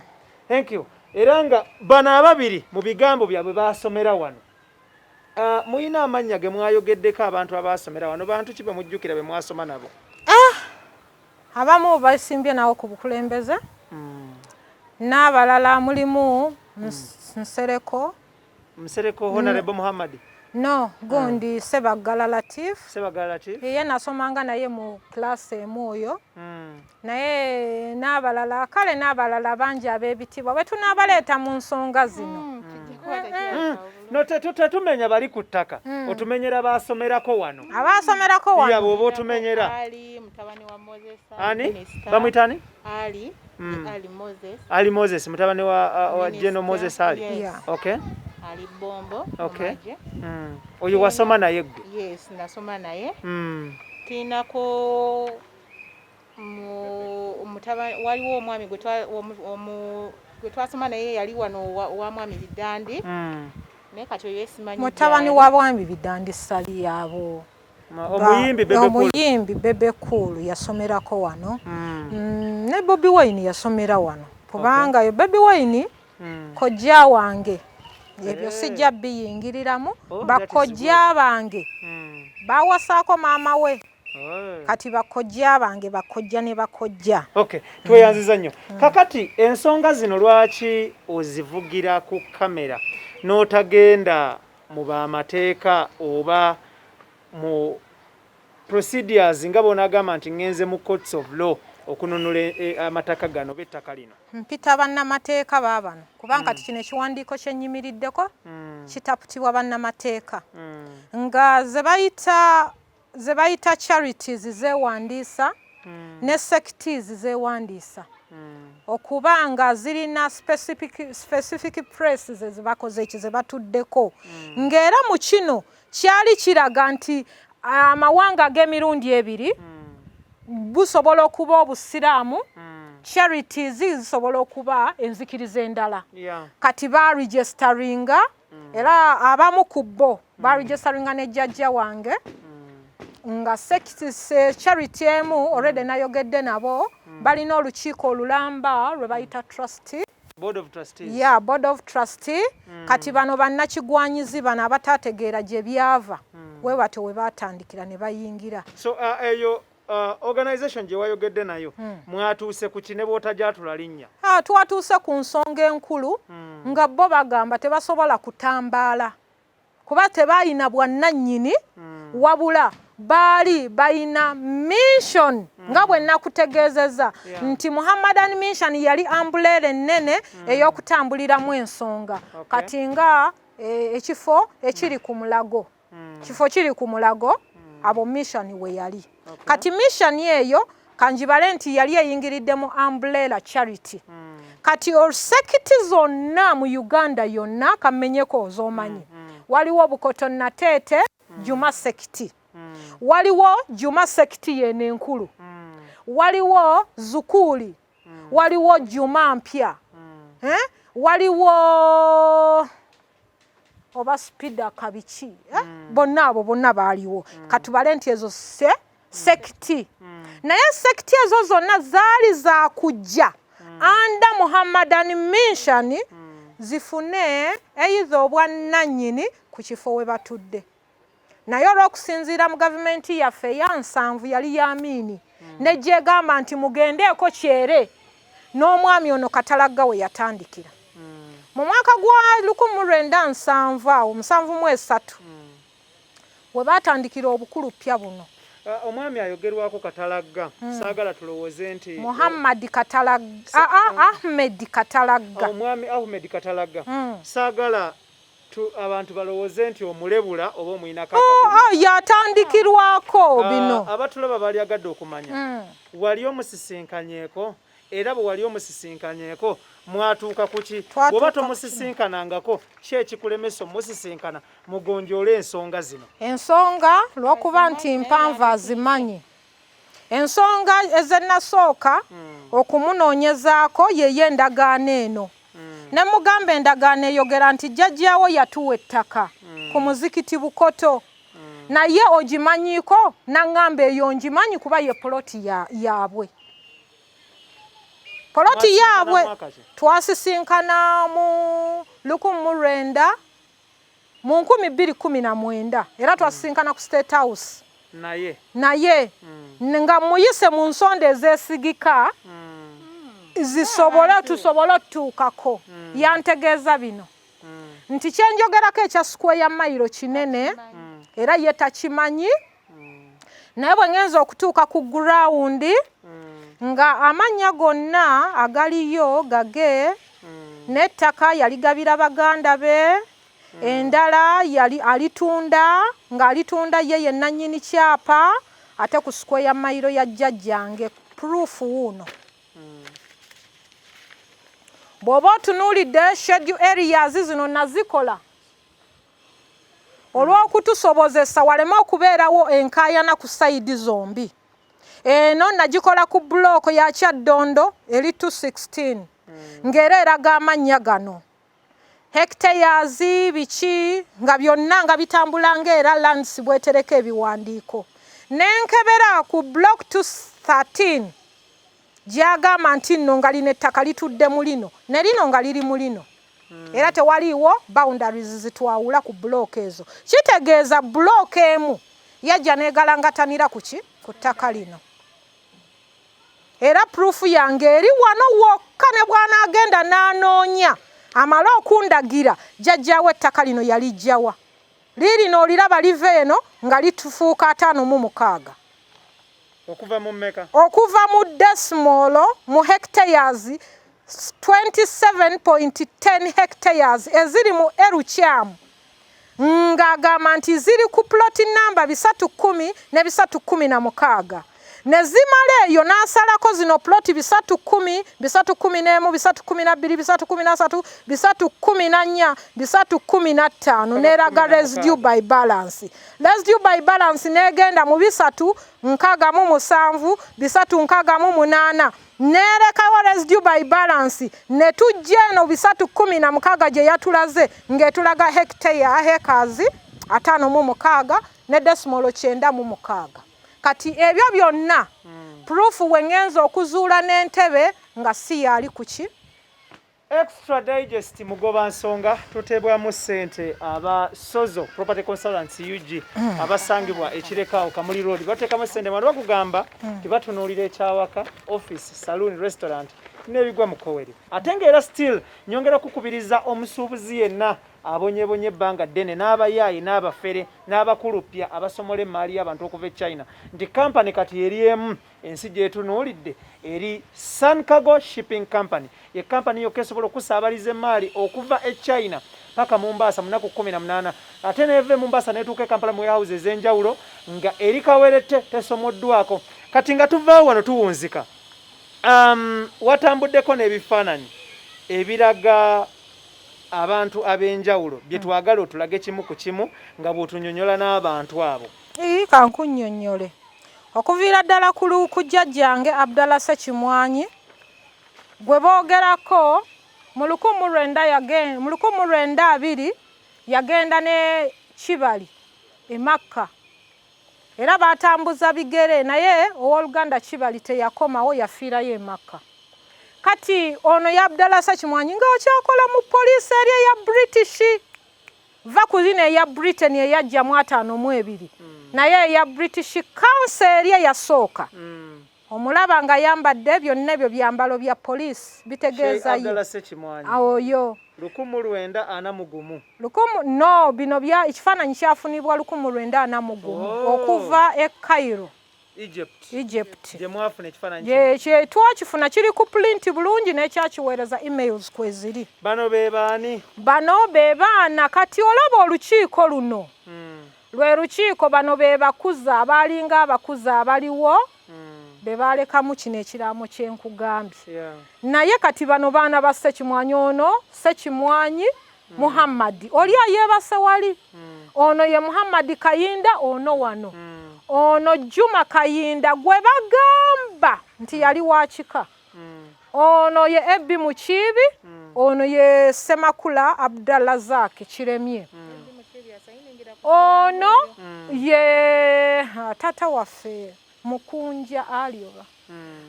Thank you. Era nga bano ababiri mu bigambo byabwe baasomera wano. Muyina amannya ge mwayogeddeko abantu abaasomera wano, bantu ki be mujjukira be mwasoma nabo? Abamu basimbye nawo ku bukulembeze, n'abalala mulimu Nsereko. Nsereko Honorable Muhammad? No, gundi Sebaggala Latif. Sebaggala Latif. Ye nasomanga naye mu class emu oyo. Naye n'abalala, kale n'abalala bangi ab'ebitiibwa bwe tunaabaleeta mu nsonga zino. No, tetumenya bali ku ttaka, otumenyera baasomerako wano. Abaasomerako wano. Ya, bw'oba otumenyera. Ali mutabani wa Moses. Ani? Minister. Bamuyita ani? Ali. Ali Moses. Ali Moses mutabani wa Minister. General Moses Ali. Yes. Yeah. Ali Bombo. Mumaje. Oyo wasoma naye ggwe? Yes, nasoma naye. Tinako waliwo omwami gwe twasoma naye yali wano wa mwami Bidandi. Naye kati oyo simanyi Mutabani gy'ali. wa mwami Bidandi Sali yabo. Omuyimbi Bebe Cool. Omuyimbi Bebe Cool yasomerako wano. Ne Bobi Wine yasomera wano. Kubanga Bobi Wine kojja wange. Ebyo sijja biyingiriramu. Oh, that is Bakojja good. bange. Bawasaako maama we. Kati bakojja bange, bakojja ne bakojja. Okay, tweyanziza nnyo. Kakati ensonga zino lwaki ozivugira ku kamera n'otagenda mu bamateeka oba mu procedures nga bw'onaagamba nti ŋŋenze mu courts of law okununula amataka gano oba ettaka lino? Mpita bannamateeka baabano, kubanga kati kino ekiwandiiko kye nnyimiriddeko kitaputibwa bannamateeka. Nga ze bayita charities zeewandiisa ne sects zeewandiisa. Okuba nga zirina specific places ezibakoze eki ze batuddeko. Ng'era mu kino kyali kiraga nti amawanga ag'emirundi ebiri busobola okuba obusiraamu, charities zisobola okuba enzikiriza endala. Kati baregisteringa, era abamu ku bo baregisteringa ne jjajja wange nga charity emu already nayogedde nabo, balina olukiiko olulamba lwe bayita trustee. Board of Trustees. Yeah, Board of Trustee. Kati bano bannakigwanyizi bano abataategeera gye byava. We batyo we baatandikira ne bayingira. So eyo organization gye wayogedde nayo, mwatuuse ku ki ne bw'otagyatula linnya? Ah, twatuuse ku nsonga enkulu nga bo bagamba tebasobola kutambaala kuba tebalina bwannannyini, wabula baali balina mission nga bwe nakutegeezezza nti Muhammadan Mission yali umbrella ennene ey'okutambuliramu ensonga. Kati nga ekifo ekiri ku Mulago, kifo kiri ku Mulago, abo mission we yali. Kati mission eyo kanjibale nti yali eyingiridde mu umbrella charity. Kati sect zonna mu Uganda yonna kammenyeko z'omanyi, waliwo Bukoto Nateete Juma sect, waliwo Juma sect yeno enkulu, waliwo Zukuuli, waliwo Juma mpya, eh? Waliwo oba spida kabiki, eh? Bonna abo bonna baaliwo. Katubale nti ezo se sect, naye sect ezo zonna zaali za kujja under Muhammadan Mission zifune either obwannannyini ku kifo we batudde. Naye olw'okusinziira mu gavumenti yaffe eya 70 yali ya Amiini, nejjegamba nti mugendeeko kyere n'omwami ono Katalagga we yatandikira mu mwaka gwa 1970 awo 73 we baatandikira obukulupya buno. Omwami ayogerwako Katalagga, saagala tulowooze nti Muhammad Katalagga, ah, Ahmed Katalagga. Omwami Ahmed Katalagga, saagala abantu balowooze nti omulebula oba omuyinako. Oh, ah, yatandikirwako bino. Abatulaba balyagadde okumanya, wali omusisinkanyeeko? Era bwe wali omusisinkanyeeko, mwatuuka ku ki? Twatuuka Bw'oba ku ki? tomusisinkanangako, ki ekikulemesa omusisinkana mugonjoole ensonga zino? Ensonga lw'okuba nti mpanvu azimanyi. Ensonga ezenasooka okumunoonyezaako yeyo endagaano eno, ne mugamba endagaano eyogera nti jjajjaawo yatuwa ettaka ku muzikiti Bukoto, naye ogimanyiiko? Naŋŋamba eyo ngimanyi kuba ye poloti yaabwe, poloti Mwasisinkana yaabwe. mwaka ki? Twasisinkana mu lukumu mu lwenda mu 2019, era twasisinkana ku State House. Naye Naye nga muyise mu nsonda ezeesigika zisobole tusobole otutuukako, yantegeeza bino nti kyenjogerako ekya square mayiro kinene, era ye takimanyi. Naye bwe ngenza okutuuka ku ground nga amannya gonna agaliyo gage, n'ettaka yaligabira baganda be, endala yali alitunda ng'alitunda ye yenannyini kyapa, ate ku square mayiro ya jjajjange. Proof wuuno, bw'oba otunuulidde schedule areas zino nazikola olw'okutusobozesa waleme okubeerawo enkaayana ku side zombi. Eno nagikola ku block ya Kyaddondo eri 216, ng'era eraga amannya gano, hectares biki, nga byonna nga bitambula ng'era lands bwetereka ebiwandiiko. Nenkebera ku block 213 gyagamba nti nno nga lino ettaka litudde mu lino ne lino nga liri mu lino, era tewaliiwo boundaries zitwawula ku block ezo. Kitegeeza block emu yajja neegalangatanira ku ki? Ku ttaka lino. Era proof yange eri wano wokka, ne bw'anaagenda n'anoonya amale okundagira jjajjaawo ettaka lino yalijjawa. Liirino oliraba liva eno nga litufuuka 56. Okuva mu mmeka? Okuva mu decimal mu hectares 27.10 hectares eziri mu erukyamu, ng'agamba nti ziri ku plot namba 310 ne 316, ne zimala eyo n'asalako zino ploti 310, 311, 312, 313, 314, 315, n'eraga residue by balance. Residue by balance n'egenda mu 367, 368, neerekawo residue by balance, ne tujja eno 316 gye yatulaze ng'etulaga hectare hectares 56 ne decimal 96. Kati ebyo byonna proof we ngenza okuzuula n'entebe nga si yaali ku ki. Extra Digest mugoba nsonga tutebwamu ssente aba Sozo Property Consultants UG abasangibwa ekireka Kamuli Road bateekamu ssente wano bakugamba tibatunuulira ekyawaka, office, saloon, restaurant n'ebigwa mu kowere. Ate ng'era still nyongera kukubiriza omusuubuzi yenna abonyebonye ebbanga ddene n'abayaayi n'abafere n'abakulupya abasomola emmaali y'abantu okuva e China nti kampani kati eri emu ensi gyetunuulidde eri Sun Cargo Shipping Company. Ye kampani yokka esobola okusaabaliza emmaali okuva e China paka Mombasa mu nnaku 18, ate n'eva e Mombasa n'etuuka e Kampala mu warehouse ez'enjawulo nga eri kawerette tesomoddwako. Kati nga tuvaawo wano tuwunzika, watambuddeko n'ebifaananyi ebiraga abantu ab'enjawulo bye twagala otulage kimu ku kimu nga bw'otunyonyola n'abantu abo. Kankunnyonnyole. Okuviira ddala ku jjajjange Abdallah Ssekimwanyi gwe boogerako mu 1920 yagenda ne Kibali e Makka era baatambuza bigere naye owooluganda Kibali teyakomawo, yafiirayo e Makka. Kati ono ye Abdallah Ssekimwanyi ng'akyakola mu poliisi eri eya British, va ku lino eya Britain eyajja mu 52, naye eya British Council eri eyasooka. Omulaba nga yambadde byonna ebyo byambalo bya poliisi bitegeeza ye oyo 1941. Lukumu no bino bya ekifaananyi kyafunibwa 1941 okuva e Cairo, Egypt. Egypt. Gye mwafuna ekifaananyi. Ye twakifuna kiri ku print bulungi n'ekyakiweereza emails kweziri. Bano be baani? Bano be baana. Kati olaba olukiiko luno lwe lukiiko, bano be bakuza abaalinga abakuza abaliwo be baalekamu kino ekiraamo kye nkugambye. Naye kati bano baana ba Ssekimwanyi. Ono Ssekimwanyi Muhammadi oli ayeebase wali, ono ye Muhammadi Kayinda, ono wano ono Juma Kayinda gwe bagamba nti yali wa kika, ono ye Ebbi Mukiibi, ono ye Ssemakula Abdallah Zaki Kiremye, ono ye taata waffe Mukunja Alioba,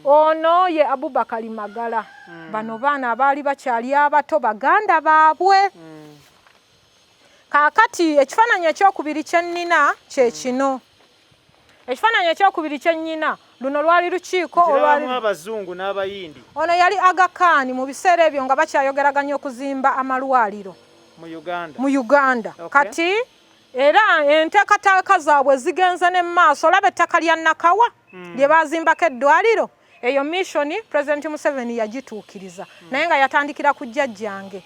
ono ye Abubakari Magala. Bano baana abaali bakyali abato, baganda baabwe. Kaakati ekifaananyi ekyokubiri kye nnina kye kino. Ekifaananyi ekyokubiri kye nnyina, luno lwali lukiiko olwalimu abazungu n'abayindi. Ono yali Aga Khan mu biseera ebyo nga bakyayogeraganya okuzimba amalwaliro mu Uganda. Mu Uganda. Kati era enteekateeka zaabwe zigenze ne maaso. Olaba ettaka lya Nakawa lye bazimbako eddwaliro, eyo mission President Museveni yagituukiriza, naye nga yatandikira ku jjajjange.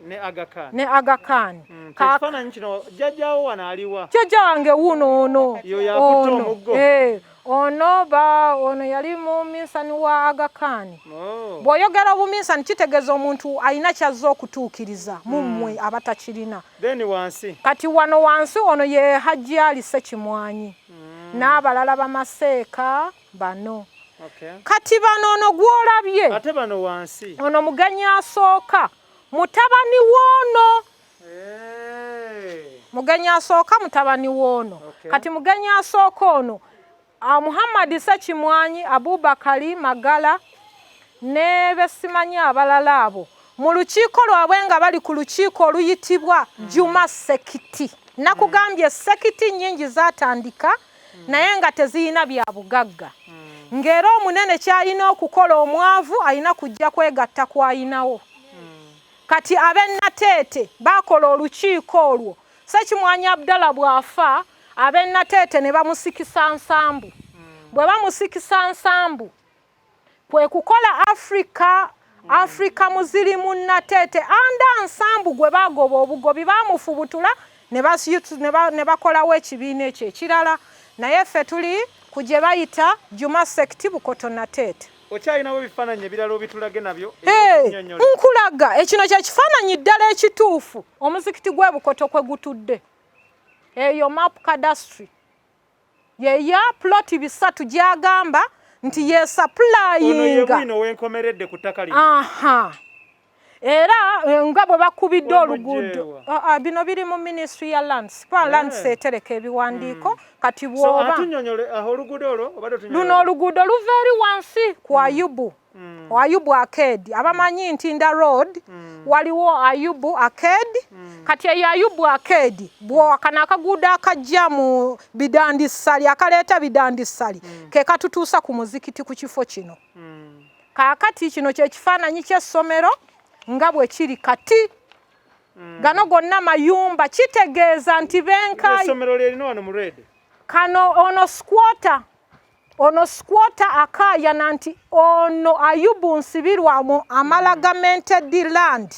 Ne Aga Khan. Ne Aga Khan. Ekifaananyi kino jjajjaawo wano aliwa? Jjajja wange wuuno ono. Ono. Ono ba ono yali mu minsani wa Aga Khan. Bw'oyogera obuminsani kitegeeza omuntu alina ky'azze okutuukiriza mu mmwe abatakirina. Then wansi. Kati wano wansi ono ye Hajji Ali Ssekimwanyi n'abalala bamaseeka bano. Kati bano ono gw'olabye. Ate bano wansi. Ono mugenyi asooka mutabani w'ono. Mugenyi asooka mutabani w'ono. Kati mugenyi asooka ono Muhammad Ssekimwanyi, Abubakari Magala ne besimanyi abalala abo mu lukiiko lwabwe nga bali ku lukiiko oluyitibwa Juma Sekiti. Nakugambye sekiti nnyingi zaatandika naye nga teziyina bya bugagga, ng'era omunene ky'alina okukola omwavu alina kujja kwegatta kw'ayinawo. Kati ab'e Nateete baakola olukiiko olwo. Ssekimwanyi Abdallah bw'afa, ab'e Nateete ne bamusikisa Nsambu. Bwe bamusikisa Nsambu kwe kukola Africa Muzirimu Nateete anda Nsambu gwe baagoba obugobi, baamufubutula ne bakolawo ekibiina ekyo ekirala. Naye ffe tuli ku gye bayita Juma Sekiti Bukoto Nateete. Okyalinawo ebifaananyi ebirala obitulage nabyo? Nkulaga ekino kye kifaananyi ddala ekituufu omuzikiti gw'e Bukoto kwe gutudde. Eyo map cadastre yeya ploti 3 gy'agamba nti yesupplyinga. Ono ye bwino wenkomeredde ku ttaka lino. Aha. Era nga bwe bakubidde oluguudo, bino biri mu ministry ya lands, kuba lands etereka ebiwandiiko. Kati bw'oba luno oluguudo luva eri wansi ku Ayubu, Ayubu Arcade, abamanyi Ntinda Road, waliwo Ayubu Arcade. Kati eyo Ayubu Arcade, bwokano akaguudo akajja mu Bidandisali, akaleeta Bidandisali, ke katutuusa ku muzikiti ku kifo kino. Kaakati kino kyekifaananyi ky'essomero nga bwe kiri kati. Gano gonna mayumba, kitegeeza nti benka kano ono squatter, ono squatter akaayana nti ono Ayubu Nsibirwa mu amalgamated land,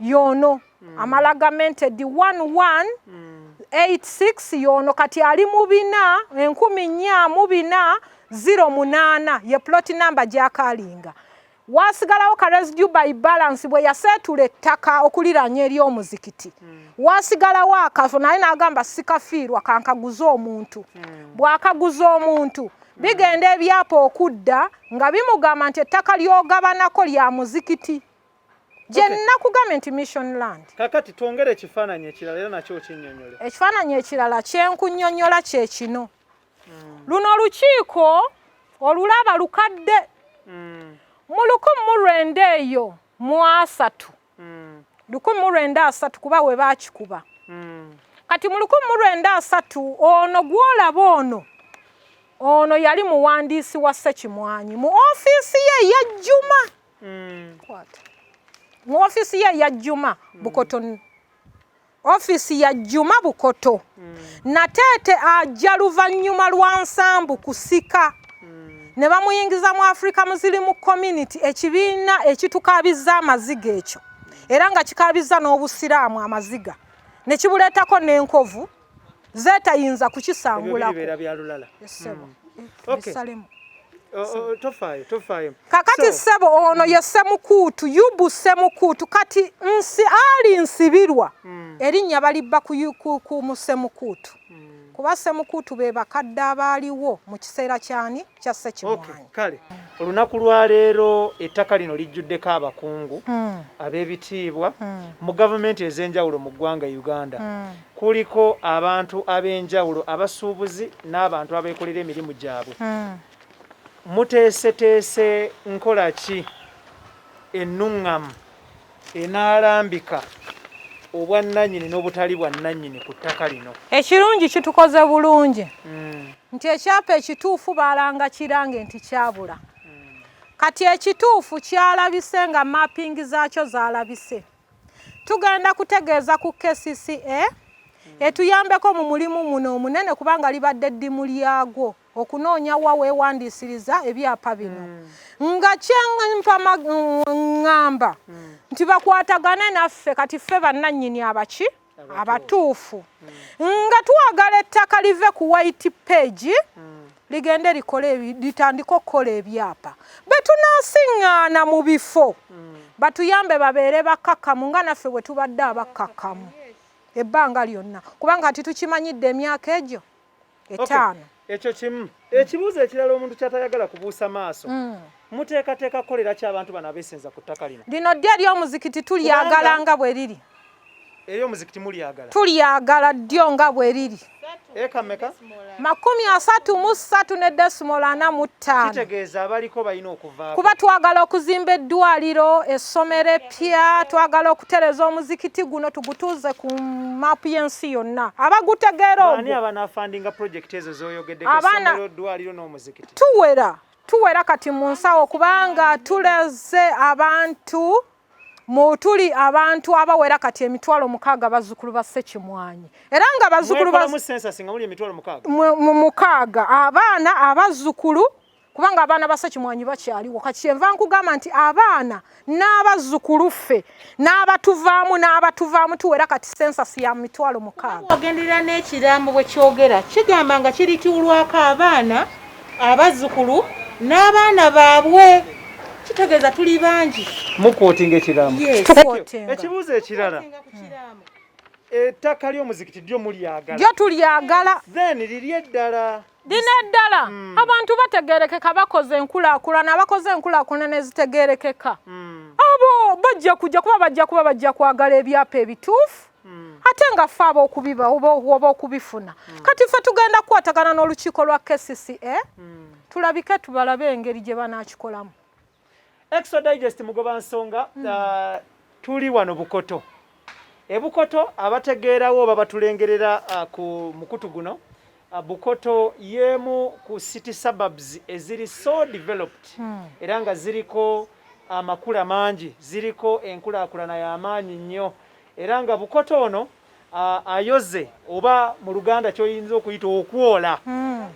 yono amalgamated 1186, yono kati ali mu bina 4408, ye plot number gyakalinga. Wasigalawo ka residue by balance bwe yaseetula ettaka okuliraanya ery'omuzikiti, wasigalawo akafo, naye n'agamba sikafiirwa, kankaguze omuntu. Bw'akaguza omuntu, bigenda ebyapa okudda nga bimugamba nti ettaka ly'ogabanako lya muzikiti, gye nakugambye nti mission land. Kakati twongere ekifaananyi ekirala, era nakyo okinnyonnyole. Ekifaananyi ekirala kyenkunnyonnyola kye kino. Luno olukiiko olulaba lukadde, mu 1930 eyo mu asatu, 1930, kuba we baakikuba. Kati mu 1930, ono gw'olaba ono, ono yali muwandiisi wa Ssekimwanyi mu ofiisi ye eya Juma. Kwata. Mu ofiisi ye eya Juma Bukoto, ofiisi ya Juma Bukoto. Nateete ajja luvannyuma lwa Nsambu kusika ne bamuyingiza mu Africa Muslim Community, ekibiina ekitukaabizza amaziga ekyo, era nga kikaabizza n'Obusiraamu amaziga, ne kibuleetako n'enkovu zeetayinza Ebyo kukisangulako. Biribeera bya lulala. Essebo. Okay. Bisalemu. Tofaayo, tofaayo. Kakati ssebo, ono ye Semukuutu, Yubu Semukuutu. Kati nsi ali Nsibirwa, erinnya balibba ku mu Semukuutu, kuba Semukuutu be bakadde abaaliwo mu kiseera kyani, kya Ssekimwanyi. Kale olunaku lwaleero ettaka lino lijjuddeko abakungu ab'ebitiibwa mu gavumenti ez'enjawulo mu ggwanga Uganda. Kuliko abantu ab'enjawulo, abasuubuzi n'abantu abeekolera emirimu gyabwe. Muteeseteese nkola ki ennuŋŋamu enaalambika obwannannyini n'obutali bwannannyini ku ttaka lino? Ekirungi kitukoze bulungi nti ekyapa ekituufu baalanga kirange nti kyabula. Kati ekituufu kyalabise nga mapping zaakyo zaalabise. Tugenda kutegeeza ku KCCA etuyambeko mu mulimu muno omunene, kubanga libadde eddimu lyagwo okunoonya wa weewandiisiriza ebyapa bino. Nga kyempa ŋŋamba nti bakwatagane naffe. Kati ffe bannannyini abaki abatuufu, nga twagala ettaka live ku white page, ligende likole litandike okukola ebyapa. Bwe tunaasiŋŋaana mu bifo, batuyambe babeere bakkakkamu nga naffe bwe tubadde abakkakkamu ebbanga lyonna, kubanga kati tukimanyidde emyaka egyo 5. Ekyo kimu. Ekibuuzo ekirala omuntu kyatayagala kubuusa maaso, muteekateeka kukolera ki abantu bano abeesenza ku ttaka lino? Lino ddyo ery'omuzikiti tulyagala nga bwe riri. Eri omuzikiti mulyagala? Tulyagala ddyo nga bwe riri. Eka meka? 33 ne decimal 45. Kitegeeza abaliko balina okuvaako. Kuba twagala okuzimba eddwaliro, essomero eppya, twagala okutereza omuzikiti guno tugutuuze ku maapu y'ensi yonna abagutegeera. Baani Ogwo abanaafandinga project ezo z'oyogeddeko, essomero, eddwaliro n'omuzikiti? Tuwera, tuwera kati mu nsawo, kubanga tuleze abantu mu tuli abantu abawera kati 60,000, bazzukulu ba Ssekimwanyi, era nga bazzukulu ba Mwekolamu census nga muli 60,000? Mu mukaaga, abaana, abazzukulu, kubanga abaana ba Ssekimwanyi bakyaliwo. Kati kyenva nkugamba nti abaana n'abazzukulu, ffe n'abatuvaamu n'abatuvaamu, tuwera kati census ya 60,000. Ogenderera n'ekiraamo bwe kyogera, kigamba nga kirituulwako abaana, abazzukulu n'abaana baabwe, kitegeeza tuli bangi. Mukwotinga ekiraamo? Yes. Tukwotinga. Ekibuuzo ekirala, ettaka ly'omuzikiti ddyo mulyagala? Lyo tulyagala. Then liri eddala? Lino eddala, abantu bategerekeka, bakoze enkulaakulana, abakoze enkulaakulana nezitegerekeka abo. Bajja kujja kuba bajja kuba bajja kwagala ebyapa ebituufu, ate nga ffe ab'okubiba oba okubifuna. Kati ffe tugenda kukwatagana n'olukiiko lwa KCCA, tulabike tubalabe engeri gye banaakikolamu. Extra Digest mugoba nsonga. Tuli wano Bukoto, ebukoto abategeerawo oba batulengerera ku mukutu guno. Bukoto y'emu ku city suburbs eziri so developed era nga ziriko amakula mangi, ziriko enkulaakulana y'amaanyi nnyo, era nga Bukoto ono ayoze oba mu Luganda kyoyinza okuyita okwola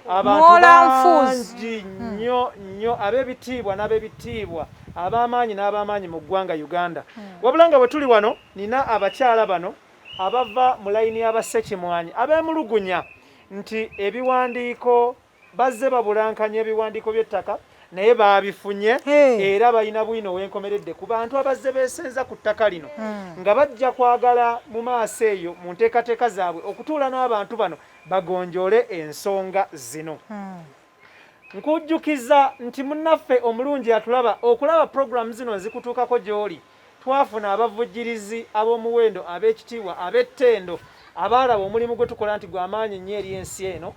abantu Mwola nfuuzi. bangi nnyo nnyo, ab'ebitiibwa n'ab'ebitiibwa, ab'amaanyi n'ab'amaanyi mu ggwanga Uganda. Wabula nga bwe tuli wano, nina abakyala bano abava mu layini y'Abasekimwanyi abeemulugunya nti ebiwandiiko bazze babulankanya ebiwandiiko by'ettaka, naye baabifunye. Hey. Era balina bwino ow'enkomeredde ku bantu abazze beesenza ku ttaka lino, nga bajja kwagala mu maaso eyo mu nteekateeka zaabwe okutuula n'abantu bano bagonjoole ensonga zino. Nkujjukiza nti munnaffe omulungi atulaba, okulaba puroguramu zino nzikutuukako gy'oli, twafuna abavujjirizi ab'omuwendo, ab'ekitiibwa, ab'ettendo, abaalaba omulimu gwe tukola nti gw'amaanyi nnyo eri ensi eno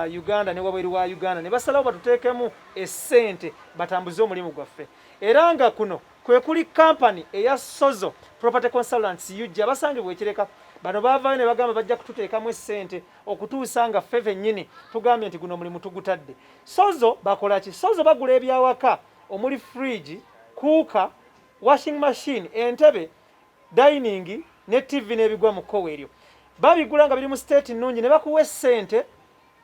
Uganda ne wabweru wa Uganda, ne basalawo batuteekemu essente batambuze omulimu gwaffe. Era nga kuno kwe kuli kampani eya Sozo Property Consultants UG abasangibwa Ekireka. Bano baavaayo ne bagamba bajja kututeekamu essente okutuusa nga ffe fennyini tugambye nti guno omulimu tugutadde. Sozo bakola ki? Sozo bagula ebyawaka omuli fridge, cooker, washing machine, entebe, dining ne TV n'ebigwa mu kkowe eryo. Babigula nga biri mu state nnungi ne bakuwa essente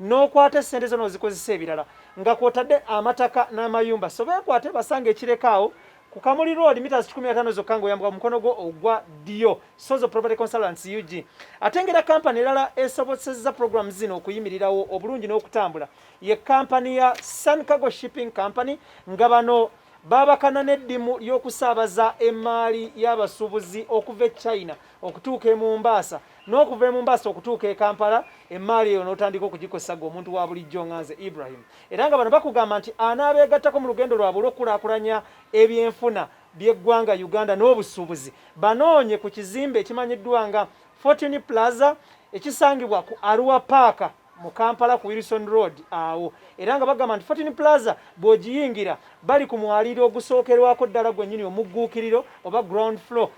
n'okwata essente zo n'ozikozesa ebirala, nga kwotadde amataka n'amayumba. So beekwate, basanga Ekirekaawo ku Kamuli Road, meters 15 zokka ng'oyambuka mu mukono gwo ogwa ddyo. Sozo Property Consultants UG. Ate ngera kampani erala esobosezza program zino okuyimirirawo obulungi n'okutambula ye kampani ya Sun Cargo Shipping Company, nga bano babakana n'eddimu ly'okusaabaza emaali y'abasuubuzi okuva e China okutuuka e Mombasa n'okuva e Mombasa okutuuka e Kampala. Emaali eyo n'otandika okugikozesa gwe omuntu wa bulijjo nga nze Ibrahim. Era nga bano bakugamba nti anaabeegattako mu lugendo lwabwe olw'okukulaakulanya ebyenfuna by'eggwanga Uganda n'obusuubuzi, banoonye ku kizimbe ekimanyiddwa nga Fortune Plaza ekisangibwa ku Arua Park mu Kampala ku Wilson Road awo. Era nga bagamba nti Fortune Plaza bw'ogiyingira, bali ku mwaliiro ogusookerwako ddala gwennyini, omugguukiriro oba ground floor,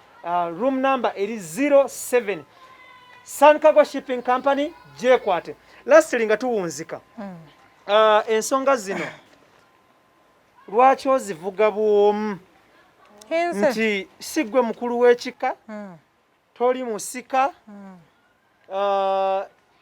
room number eri 07. Sun Cargo Shipping Company gyekwate. Lastly, nga tuwunzika, ensonga zino lwaki ozivuga bwomu? Nze Nti si ggwe mukulu w'ekika, toli musika,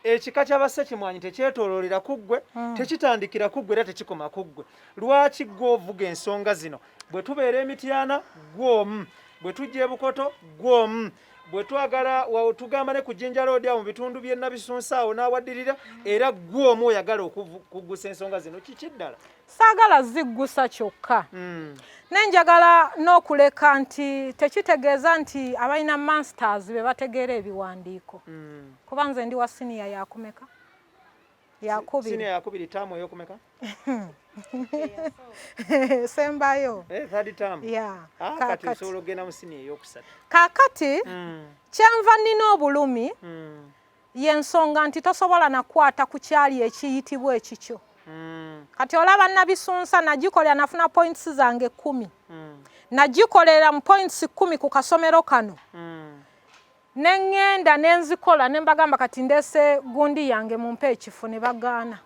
ekika ky'Abasekimwanyi tekyetooloolera ku ggwe, tekitandikira ku ggwe era tekikoma ku ggwe. Lwaki ggwe ovuga ensonga zino? Bwe tubeera Emityana, ggwe omu; bwe tujja Ebukoto, ggwe omu; bwe twagala tugamba ne ku Jinja Road awo mu bitundu by'e Nabisunsa awo n'awaddirira, era ggwe omu oyagala okuggusa ensonga zino. Kiki ddala? Saagala ziggusa kyokka, ne njagala n'okuleka nti tekitegeeza nti abalina masters be bategeera ebiwandiiko, kuba nze ndi wa siniya yakumeka? Yakubiri. Siniya yakubiri, taamu eyokumeka? Sembayo. Eh, third term. Yeah. Ah, kati Kaakati. osobola okugenda mu siniya eyokusatu. Kaakati kyenva nina obulumi y'ensonga nti tosobola nakwata ku kyali ekiyitibwa ekikyo. Kati olaba Nabisunsa nagikolera, nafuna points zange 10. Nagikolera mu points 10 ku kasomero kano, ne ŋŋenda ne nzikola ne mbagamba kati ndeese gundi yange mumpe ekifo, ne bagaana.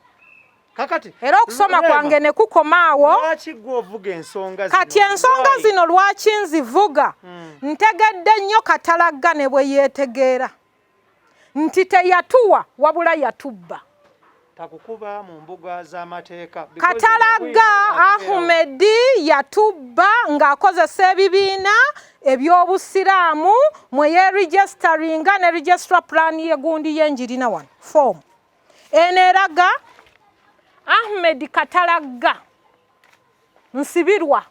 Kakati Era okusoma Rema, kwange ne kukoma awo. Lwaki gwe ovuga ensonga zino? Kati ensonga Why? zino lwaki nzivuga? Ntegedde nnyo Katalagga ne bwe yeetegeera nti teyatuwa wabula yatubba. Takukuba mu mbuga z'amateeka because Katalagga obwino Ahumedi yatubba ng'akozesa ebibiina eby'obusiraamu mwe yeregisteringa ne registra plan yegundi yenjirina wano. Form eno eraga Ahmed Katalagga Nsibirwa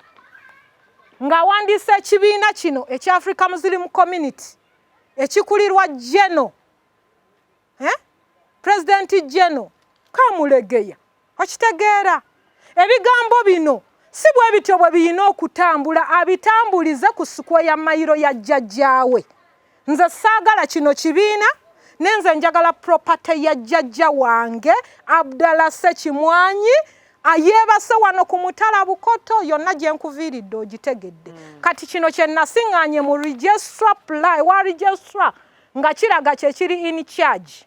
ng'awandiisa ekibiina kino ekya Africa Muslim Community ekikulirwa Geno, eh? President Geno Kamulegeya. Okitegeera ebigambo bino? Si bwe bityo bwe birina okutambula, abitambulize ku sikweya mayiro ya jjajjaawe. Nze saagala kino kibiina, nenze njagala property ya jjajja wange Abdallah Ssekimwanyi ayeebase wano ku mutala Bukoto, yonna gye nkuviiridde ogitegedde. Kati kino kye nasiŋŋaanye mu registrar ply wa registrar nga kiraga kye kiri in charge.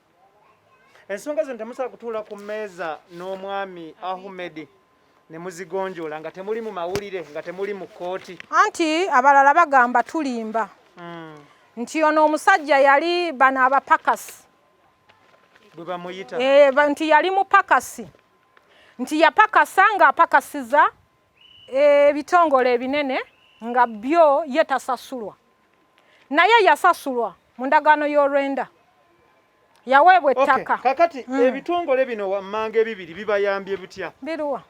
Ensonga zino temusobola kutuula ku mmeeza n'omwami Ahmed ne muzigonjoola nga temuli mu mawulire, nga temuli mu kkooti? Anti abalala bagamba tulimba nti ono omusajja yali bano abapakasi bwe bamuyita. Nti yali mupakasi, nti yapakasa ng'apakasiza ebitongole ebinene nga byo ye tasasulwa, naye yasasulwa mu ndagaano y'olwenda, yaweebwa ettaka. Kakati ebitongole bino wammanga ebibiri bibayambye bitya? Biruwa?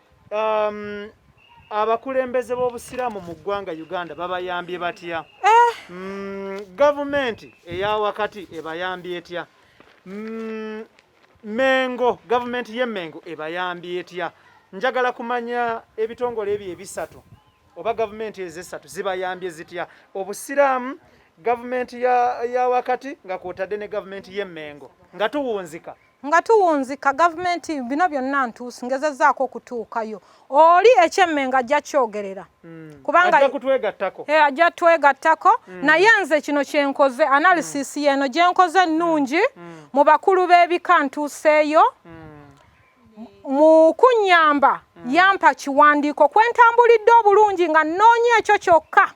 Abakulembeze b'obusiraamu mu ggwanga Uganda babayambye batya? Gavumenti eya wakati ebayambye etya? Mengo, gavumenti y'e Mengo ebayambye etya? Njagala kumanya ebitongole ebyo ebisatu oba gavumenti ezo esatu zibayambye zitya, obusiraamu, gavumenti ya wakati nga kwotadde ne gavumenti y'e Mengo, nga tuwunzika. Nga tuwunzika gavumenti bino byonna ntuusi ngezezzaako okutuukayo. Oli ekyemmengo ajja kyogerera kubanga ajja kutwegattako. Ajja twegattako. Naye nze kino kyenkoze, analysis yeno gyenkoze ennungi mu bakulu b'ebika ntuuseeyo mu kunnyamba yampa kiwandiiko kwentambulidde obulungi nga nnoonya ekyo kyokka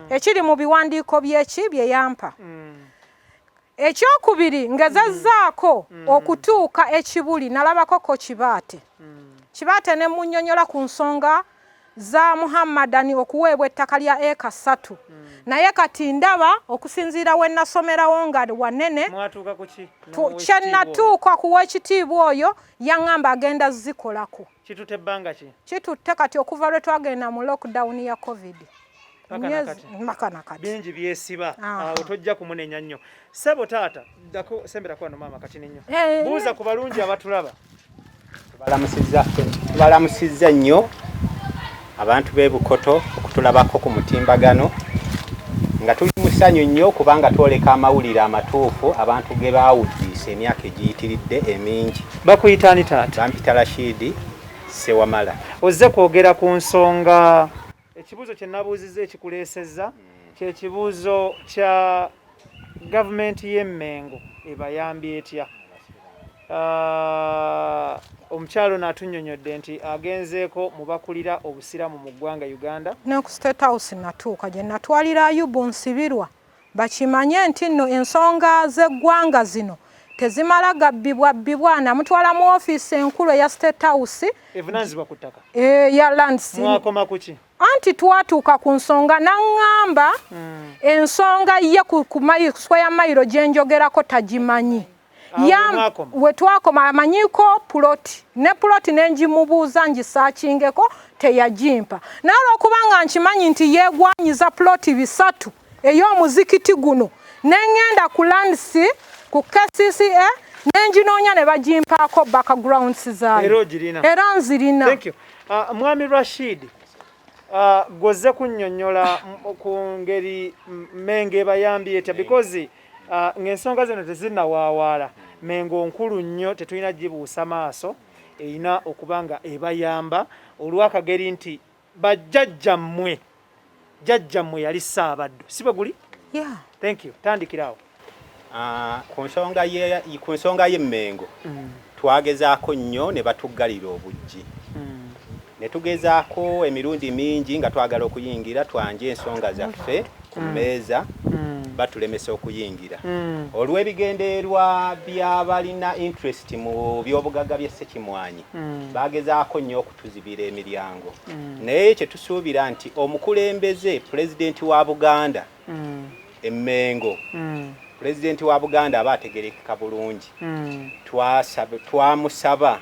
ekiri mu biwandiiko byeki bye yampa. Ekyokubiri, ngezezzaako okutuuka ekibuli nalabako ko Kibaate. Kibaate ne munnyonnyola ku nsonga za Muhammadani okuweebwa ettaka lya eka 3. Naye kati ndaba okusinziira we nasomerawo nga wanene. Mwatuuka ku ki? Kye natuuka ku w'ekitiibwa oyo yaŋŋamba agenda zikolako. Kitutte ebbanga ki? Kitutte kati okuva lwe twagenda mu lockdown ya COVID. Mpaka na kati. Bingi byesiba awo, tojja kumunenya nnyo. Ssebo taata, ddako semberako wano maama katini nnyo. Buuza ku balungi abatulaba. Tubalamusizza nnyo abantu b'e Bukoto okutulabako ku mutimbagano, nga tuli mu ssanyu nnyo kubanga twoleka amawulire amatuufu abantu ge baawuddiisa emyaka egiyitiridde emingi. Bakuyita ani taata? Bampita Rashidi Sewamala. Ozze kwogera ku nsonga, ekibuuzo kye nabuuzizza ekikuleesezza kyekibuuzo kya gavumenti y'e Mmengo ebayambye etya? Omukyalo ono atunnyonnyodde nti agenzeeko mu bakulira obusiraamu mu ggwanga Uganda. Ne ku State House natuuka gye natwalira Ayubu Nsibirwa bakimanye nti nno ensonga z'eggwanga zino tezimala gabbibwa bbibwa. Namutwala mu ofiisi enkulu eya State House evunaanyizibwa ku ttaka ya lands. Mwakoma ku ki? Anti twatuuka ku nsonga n'aŋŋamba ensonga ye ku square mayiro gye njogerako tagimanyi. We twakoma amanyiiko puloti ne puloti ne ngimubuuza ngisaakingeko teyagimpa, naye olw'okuba nga nkimanyi nti yeegwanyiza puloti 3 ey'omuzikiti guno, ne ŋŋenda ku lands ku KCCA ne nginoonya ne bagimpaako backgrounds zaayo era nzirina. Mwami Rashid, gwoze kunnyonnyola ku ngeri Mengo ebayambye etya, because ng'ensonga zino tezinnawaawaala. Mengo nkulu nnyo, tetulina gibuusa maaso, erina okuba nga ebayamba olw'akageri nti bajjajjammwe, jjajjammwe yali Ssaabaddu, si bwe guli? Yeah. Thank you, tandikirawo. Ku nsonga y'Emmengo twagezaako nnyo ne batuggalira obuggi ne tugezaako emirundi mingi nga twagala okuyingira twanje ensonga zaffe ku mmeeza, batulemesa okuyingira olw'ebigendererwa by'abalina interest mu by'obugagga by'e Ssekimwanyi. Bagezaako nnyo okutuzibira emiryango, naye kye tusuubira nti omukulembeze pulezidenti wa Buganda Emmengo, pulezidenti wa Buganda aba ategerekeka bulungi, twamusaba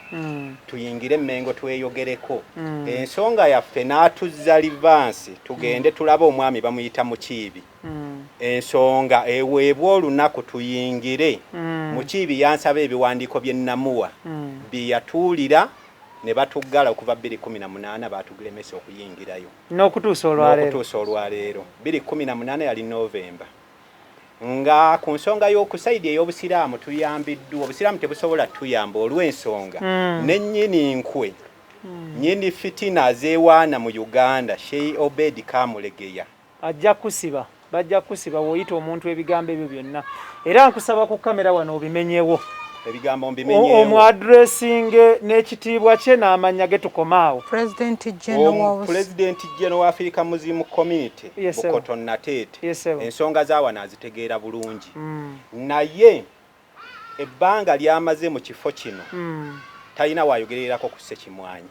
tuyingire Emmengo tweyogereko ensonga yaffe n'atuzza livansi tugende tulabe omwami bamuyita Mukiibi, ensonga eweebwa olunaku tuyingire. Mukiibi yansaba ebiwandiiko bye namuwa bye yatuulira. Ne batuggala okuva 2018, batulemesa okuyingirayo. N'okutuusa olwaleero. N'okutuusa olwaleero. 2018 yali Novemba. Nga ku nsonga y'oku side ey'obusiraamu tuyambiddwa, obusiraamu tebusobola tuyamba olw'ensonga nennyini nkwe, nnyini fitina azeewaana mu Uganda, Sheikh Obed Kamulegeya. Ajja kusiba, bajja kusiba woyita omuntu ebigambo ebyo byonna. Era nkusaba ku kamera wano obimenyewo. Ebigambo mbimenyewo. Omuaddressinge n'ekitiibwa kye n'amannya ge, tukomaawo. President General. President General wa Africa Muslim Community. Yes, sir. Bukoto Nateete. Yes, sir. Ensonga za wano azitegeera bulungi, naye ebbanga lyamaze mu kifo kino talina wayogererako ku Ssekimwanyi,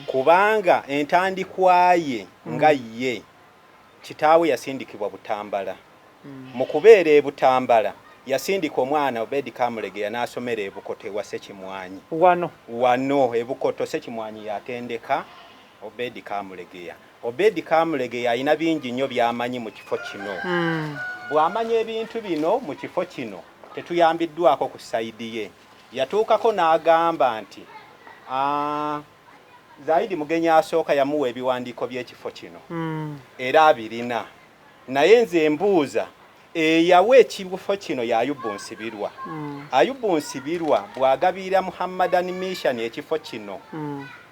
kubanga entandikwa ye nga ye kitaawe yasindikibwa Butambala. Mu kubeera e Butambala yasindika omwana Obedi Kamulegeya n'asomera e Bukoto ewa Ssekimwanyi. Wano? Wano e Bukoto Ssekimwanyi yatendeka Obedi Kamulegeya. Obedi Kamulegeya alina bingi nnyo by'amanyi mu kifo kino. Bw'amanya ebintu bino mu kifo kino, tetuyambiddwako ku side ye. Yatuukako n'agamba nti, "Ah, Zaidi Mugenyi asooka yamuwa ebiwandiiko by'ekifo kino era abirina." Naye nze mbuuza, eyawa ekifo kino ya Ayubu Nsibirwa. Ayubu Nsibirwa bw'agabirira Muhammadan Mission ekifo kino,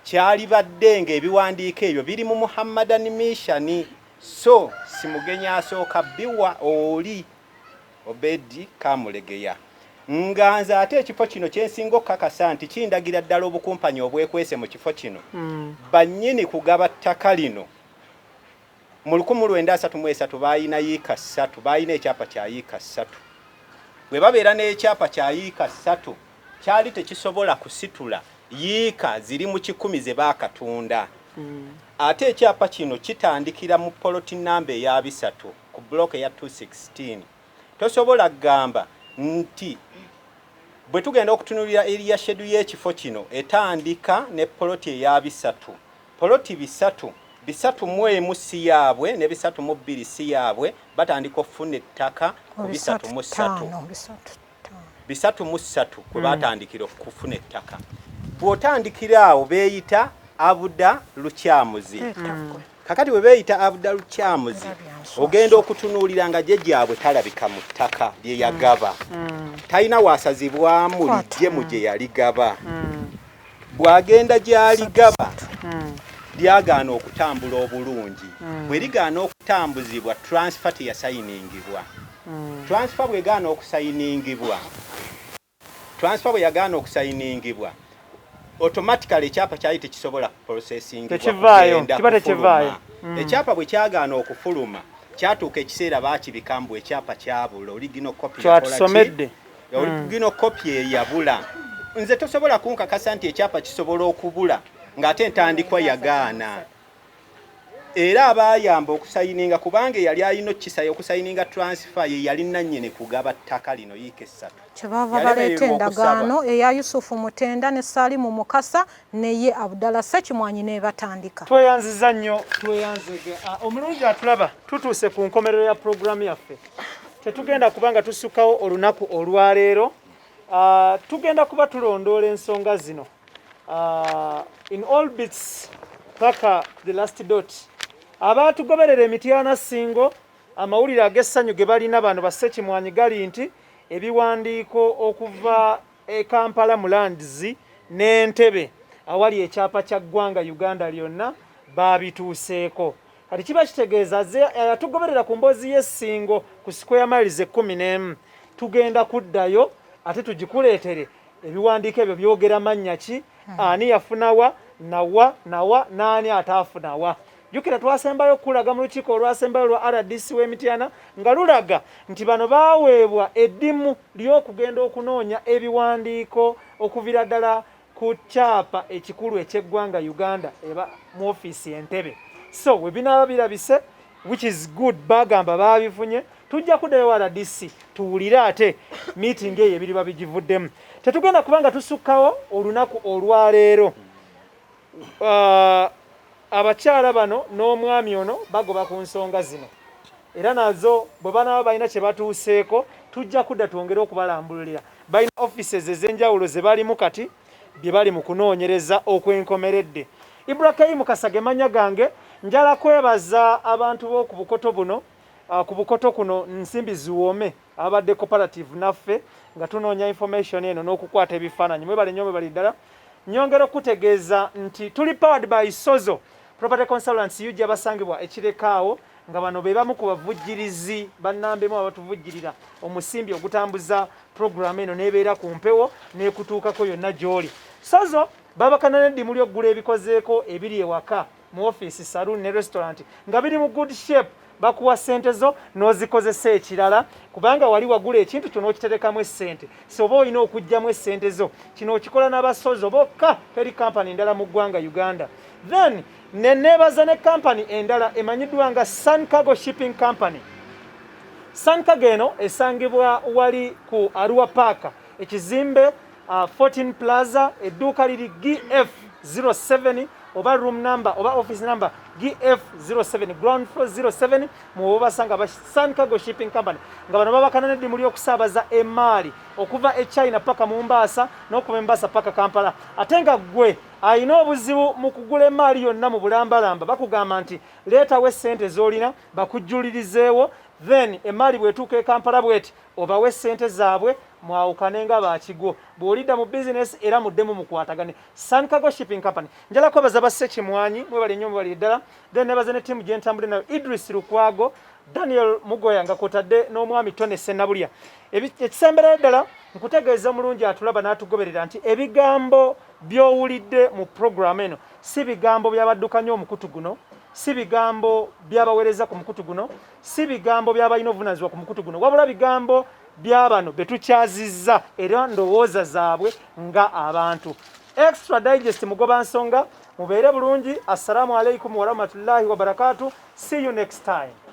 kyalibadde ng'ebiwandiiko ebyo biri mu Muhammadan Mission, so si Mugenyi asooka biwa oli Obedi Kamulegeya. Nga nze ate ekifo kino kyensinga okukakasa nti kindagira ddala obukumpanyi obwekwese mu kifo kino, bannyini kugaba ttaka lino mu 1933 baayina yiika 3, baayina ekyapa kya yiika 3. Bwe babeera n'ekyapa kya yiika 3, kyali tekisobola kusitula yiika ziri mu 100 ze baakatunda. Ate ekyapa kino kitandikira mu poloti namba eya 3 ku block eya 216. Tosobola kugamba nti bwe tugenda okutunulira area schedule y'ekifo kino etandika ne poloti eya 3, poloti 3, 31 si yaabwe ne 32 si yaabwe. Batandika okufuna ettaka ku 33. 33 kwe batandikira okufuna ettaka. Bw'otandikira awo beeyita Abuda Lukyamuzi. Kakati bwe beeyita Abuda Lukyamuzi, ogenda okutunuulira nga jjajjaabwe talabika mu ttaka lye yagaba, talina waasazibwamu lijje mu gye yaligaba. Bw'agenda gy'aligaba, lyagaana okutambula obulungi. Bwe ligaana okutambuzibwa, transfer teyasayiningibwa. Transfer bwegaana okusayiningibwa, transfer bwe yagaana okusayiningibwa, automatically ekyapa kyali tekisobola processingibwa. Tekivaayo, kugenda kiba tekivaayo. kufuluma. Ekyapa bwe kyagaana okufuluma, kyatuuka ekiseera baakibika mbu ekyapa kyabula, original copy yakola ki? Kyatusomedde. Original copy eyabula. Nze tosobola kunkakasa nti ekyapa kisobola okubula ng'ate entandikwa yagaana. Era abaayamba okusayininga, kubanga eyali alina okukisaya okusayininga transfer ye yali nannyini kugaba ttaka lino yiika 3. Kyebaava Yalemererwa baleeta endagaano okusaba. eya Yusufu Mutenda ne Saalimu Mukasa neye Abdalla Sekimwanyi nebatandika. Tweyanziza nnyo, tweyanzege. Ah, omulungi atulaba, tutuuse ku nkomerero ya puroguramu yaffe. Tetugenda kubanga tusukkawo olunaku olwaleero. Ah, tugenda kuba tulondoola ensonga zino, ah, in all bits paka the last dot. Abaatugoberera emityana singo, amawulire ag'essanyu ge balina bano Bassekimwanyi gali nti ebiwandiiko okuva e Kampala mu Lands n'Entebe awali ekyapa kya ggwanga Uganda lyonna baabituuseeko. Kati kiba kitegeeza yatugoberera ku mboozi y'essingo ku square miles 11, tugenda kuddayo ate tugikuleetere. Ebiwandiiko ebyo byogera mannya ki, ani yafunawa, nawa nawa, n'ani ataafunawa. Jjukira twasembayo okulaga mu lukiiko olwasembayo lwa RDC w'Emityana nga lulaga nti bano baaweebwa eddimu ly'okugenda okunoonya ebiwandiiko okuviira ddala ku kyapa ekikulu eky'eggwanga Uganda eba mu ofiisi Entebe. So we binaaba birabise, which is good, bagamba baabifunye, tujja kuddayo RDC tuwulire ate meeting eyo ebiriba bigivuddemu. Tetugenda kubanga tusukkawo olunaku olwaleero. Abakyala bano n'omwami ono bagoba ku nsonga zino, era nazo bwe banaaba balina kye batuuseeko tujja kudda twongere okubalambululira. Balina offices ez'enjawulo ze balimu kati. bye bali mu kunoonyereza okwenkomeredde. Ibrahim Mukasa ge mannya gange, njala kwebaza abantu b'oku bukoto buno, ku bukoto kuno Nsimbi Ziwoome ababadde cooperative naffe nga tunoonya information eno n'okukwata ebifaananyi. Mwebale nnyo, mwebale ddala. Nyongera okukutegeeza nti tuli powered by Sozo Property Consultants UG abasangibwa ekirekaawo, nga bano be bamu ku bavujjirizi bannambemu abatuvujjirira omusimbi ogutambuza puroguramu eno n'ebeera ku mpewo n'ekutuukako yonna gy'oli. Sozo babakana n'eddimu ly'okugula ebikozeeko ebiri ewaka, mu ofiisi, saloon ne restaurant nga biri mu good shape. Bakuwa ssente zo n'ozikozesa ekirala, kubanga wali wagula ekintu kyo n'okiterekamu essente, so oba olina okuggyamu essente zo. Kino okikola n'abasozo bokka, teri kampani ndala mu ggwanga Uganda. Then ne neebaza ne kampani endala emanyiddwa nga Sun Cargo Shipping Company. Sun Cargo eno esangibwa wali ku Arua Park, ekizimbe 14 Plaza, edduuka liri GF07 oba room number oba office number GF07, ground floor 07, muwe basanga ba Sun Cargo Shipping Company, nga bano babakana n'eddimu ly'okusaabaza emaali okuva e China paka Mombasa n'okuva e Mombasa paka Kampala. Ate nga ggwe alina obuzibu mu kugula emaali yonna mu bulambalamba, bakugamba nti leetawo essente z'olina bakujjulirizeewo, then emaali bw'etuuka e Kampala bweti obawe essente zaabwe mwawukane nga bakigwo. Bw'olidda mu bizinesi era muddemu mukwatagane. Sun Cargo Shipping Company. Njala kwebaza ba Ssekimwanyi, mwebale nnyo, mwebale ddala. Then nebaza ne ttiimu gye ntambudde nayo, Idris Lukwago, Daniel Mugoya, nga kwotadde n'omwami Tony Ssenabulya. Ekisemberayo ddala, nkutegeeza omulungi atulaba n'atugoberera nti ebigambo by'owulidde mu puroguramu eno si bigambo by'abaddukanya omukutu guno, si bigambo by'abaweereza ku mukutu guno, si bigambo by'abalina obuvunaanyizibwa ku mukutu guno, wabula bigambo by'abano be tukyazizza era ndowooza zaabwe nga abantu. Extra Digest mugoba nsonga, mubeere bulungi. Assalamu alaikum warahmatullahi wabarakatuh. See you next time.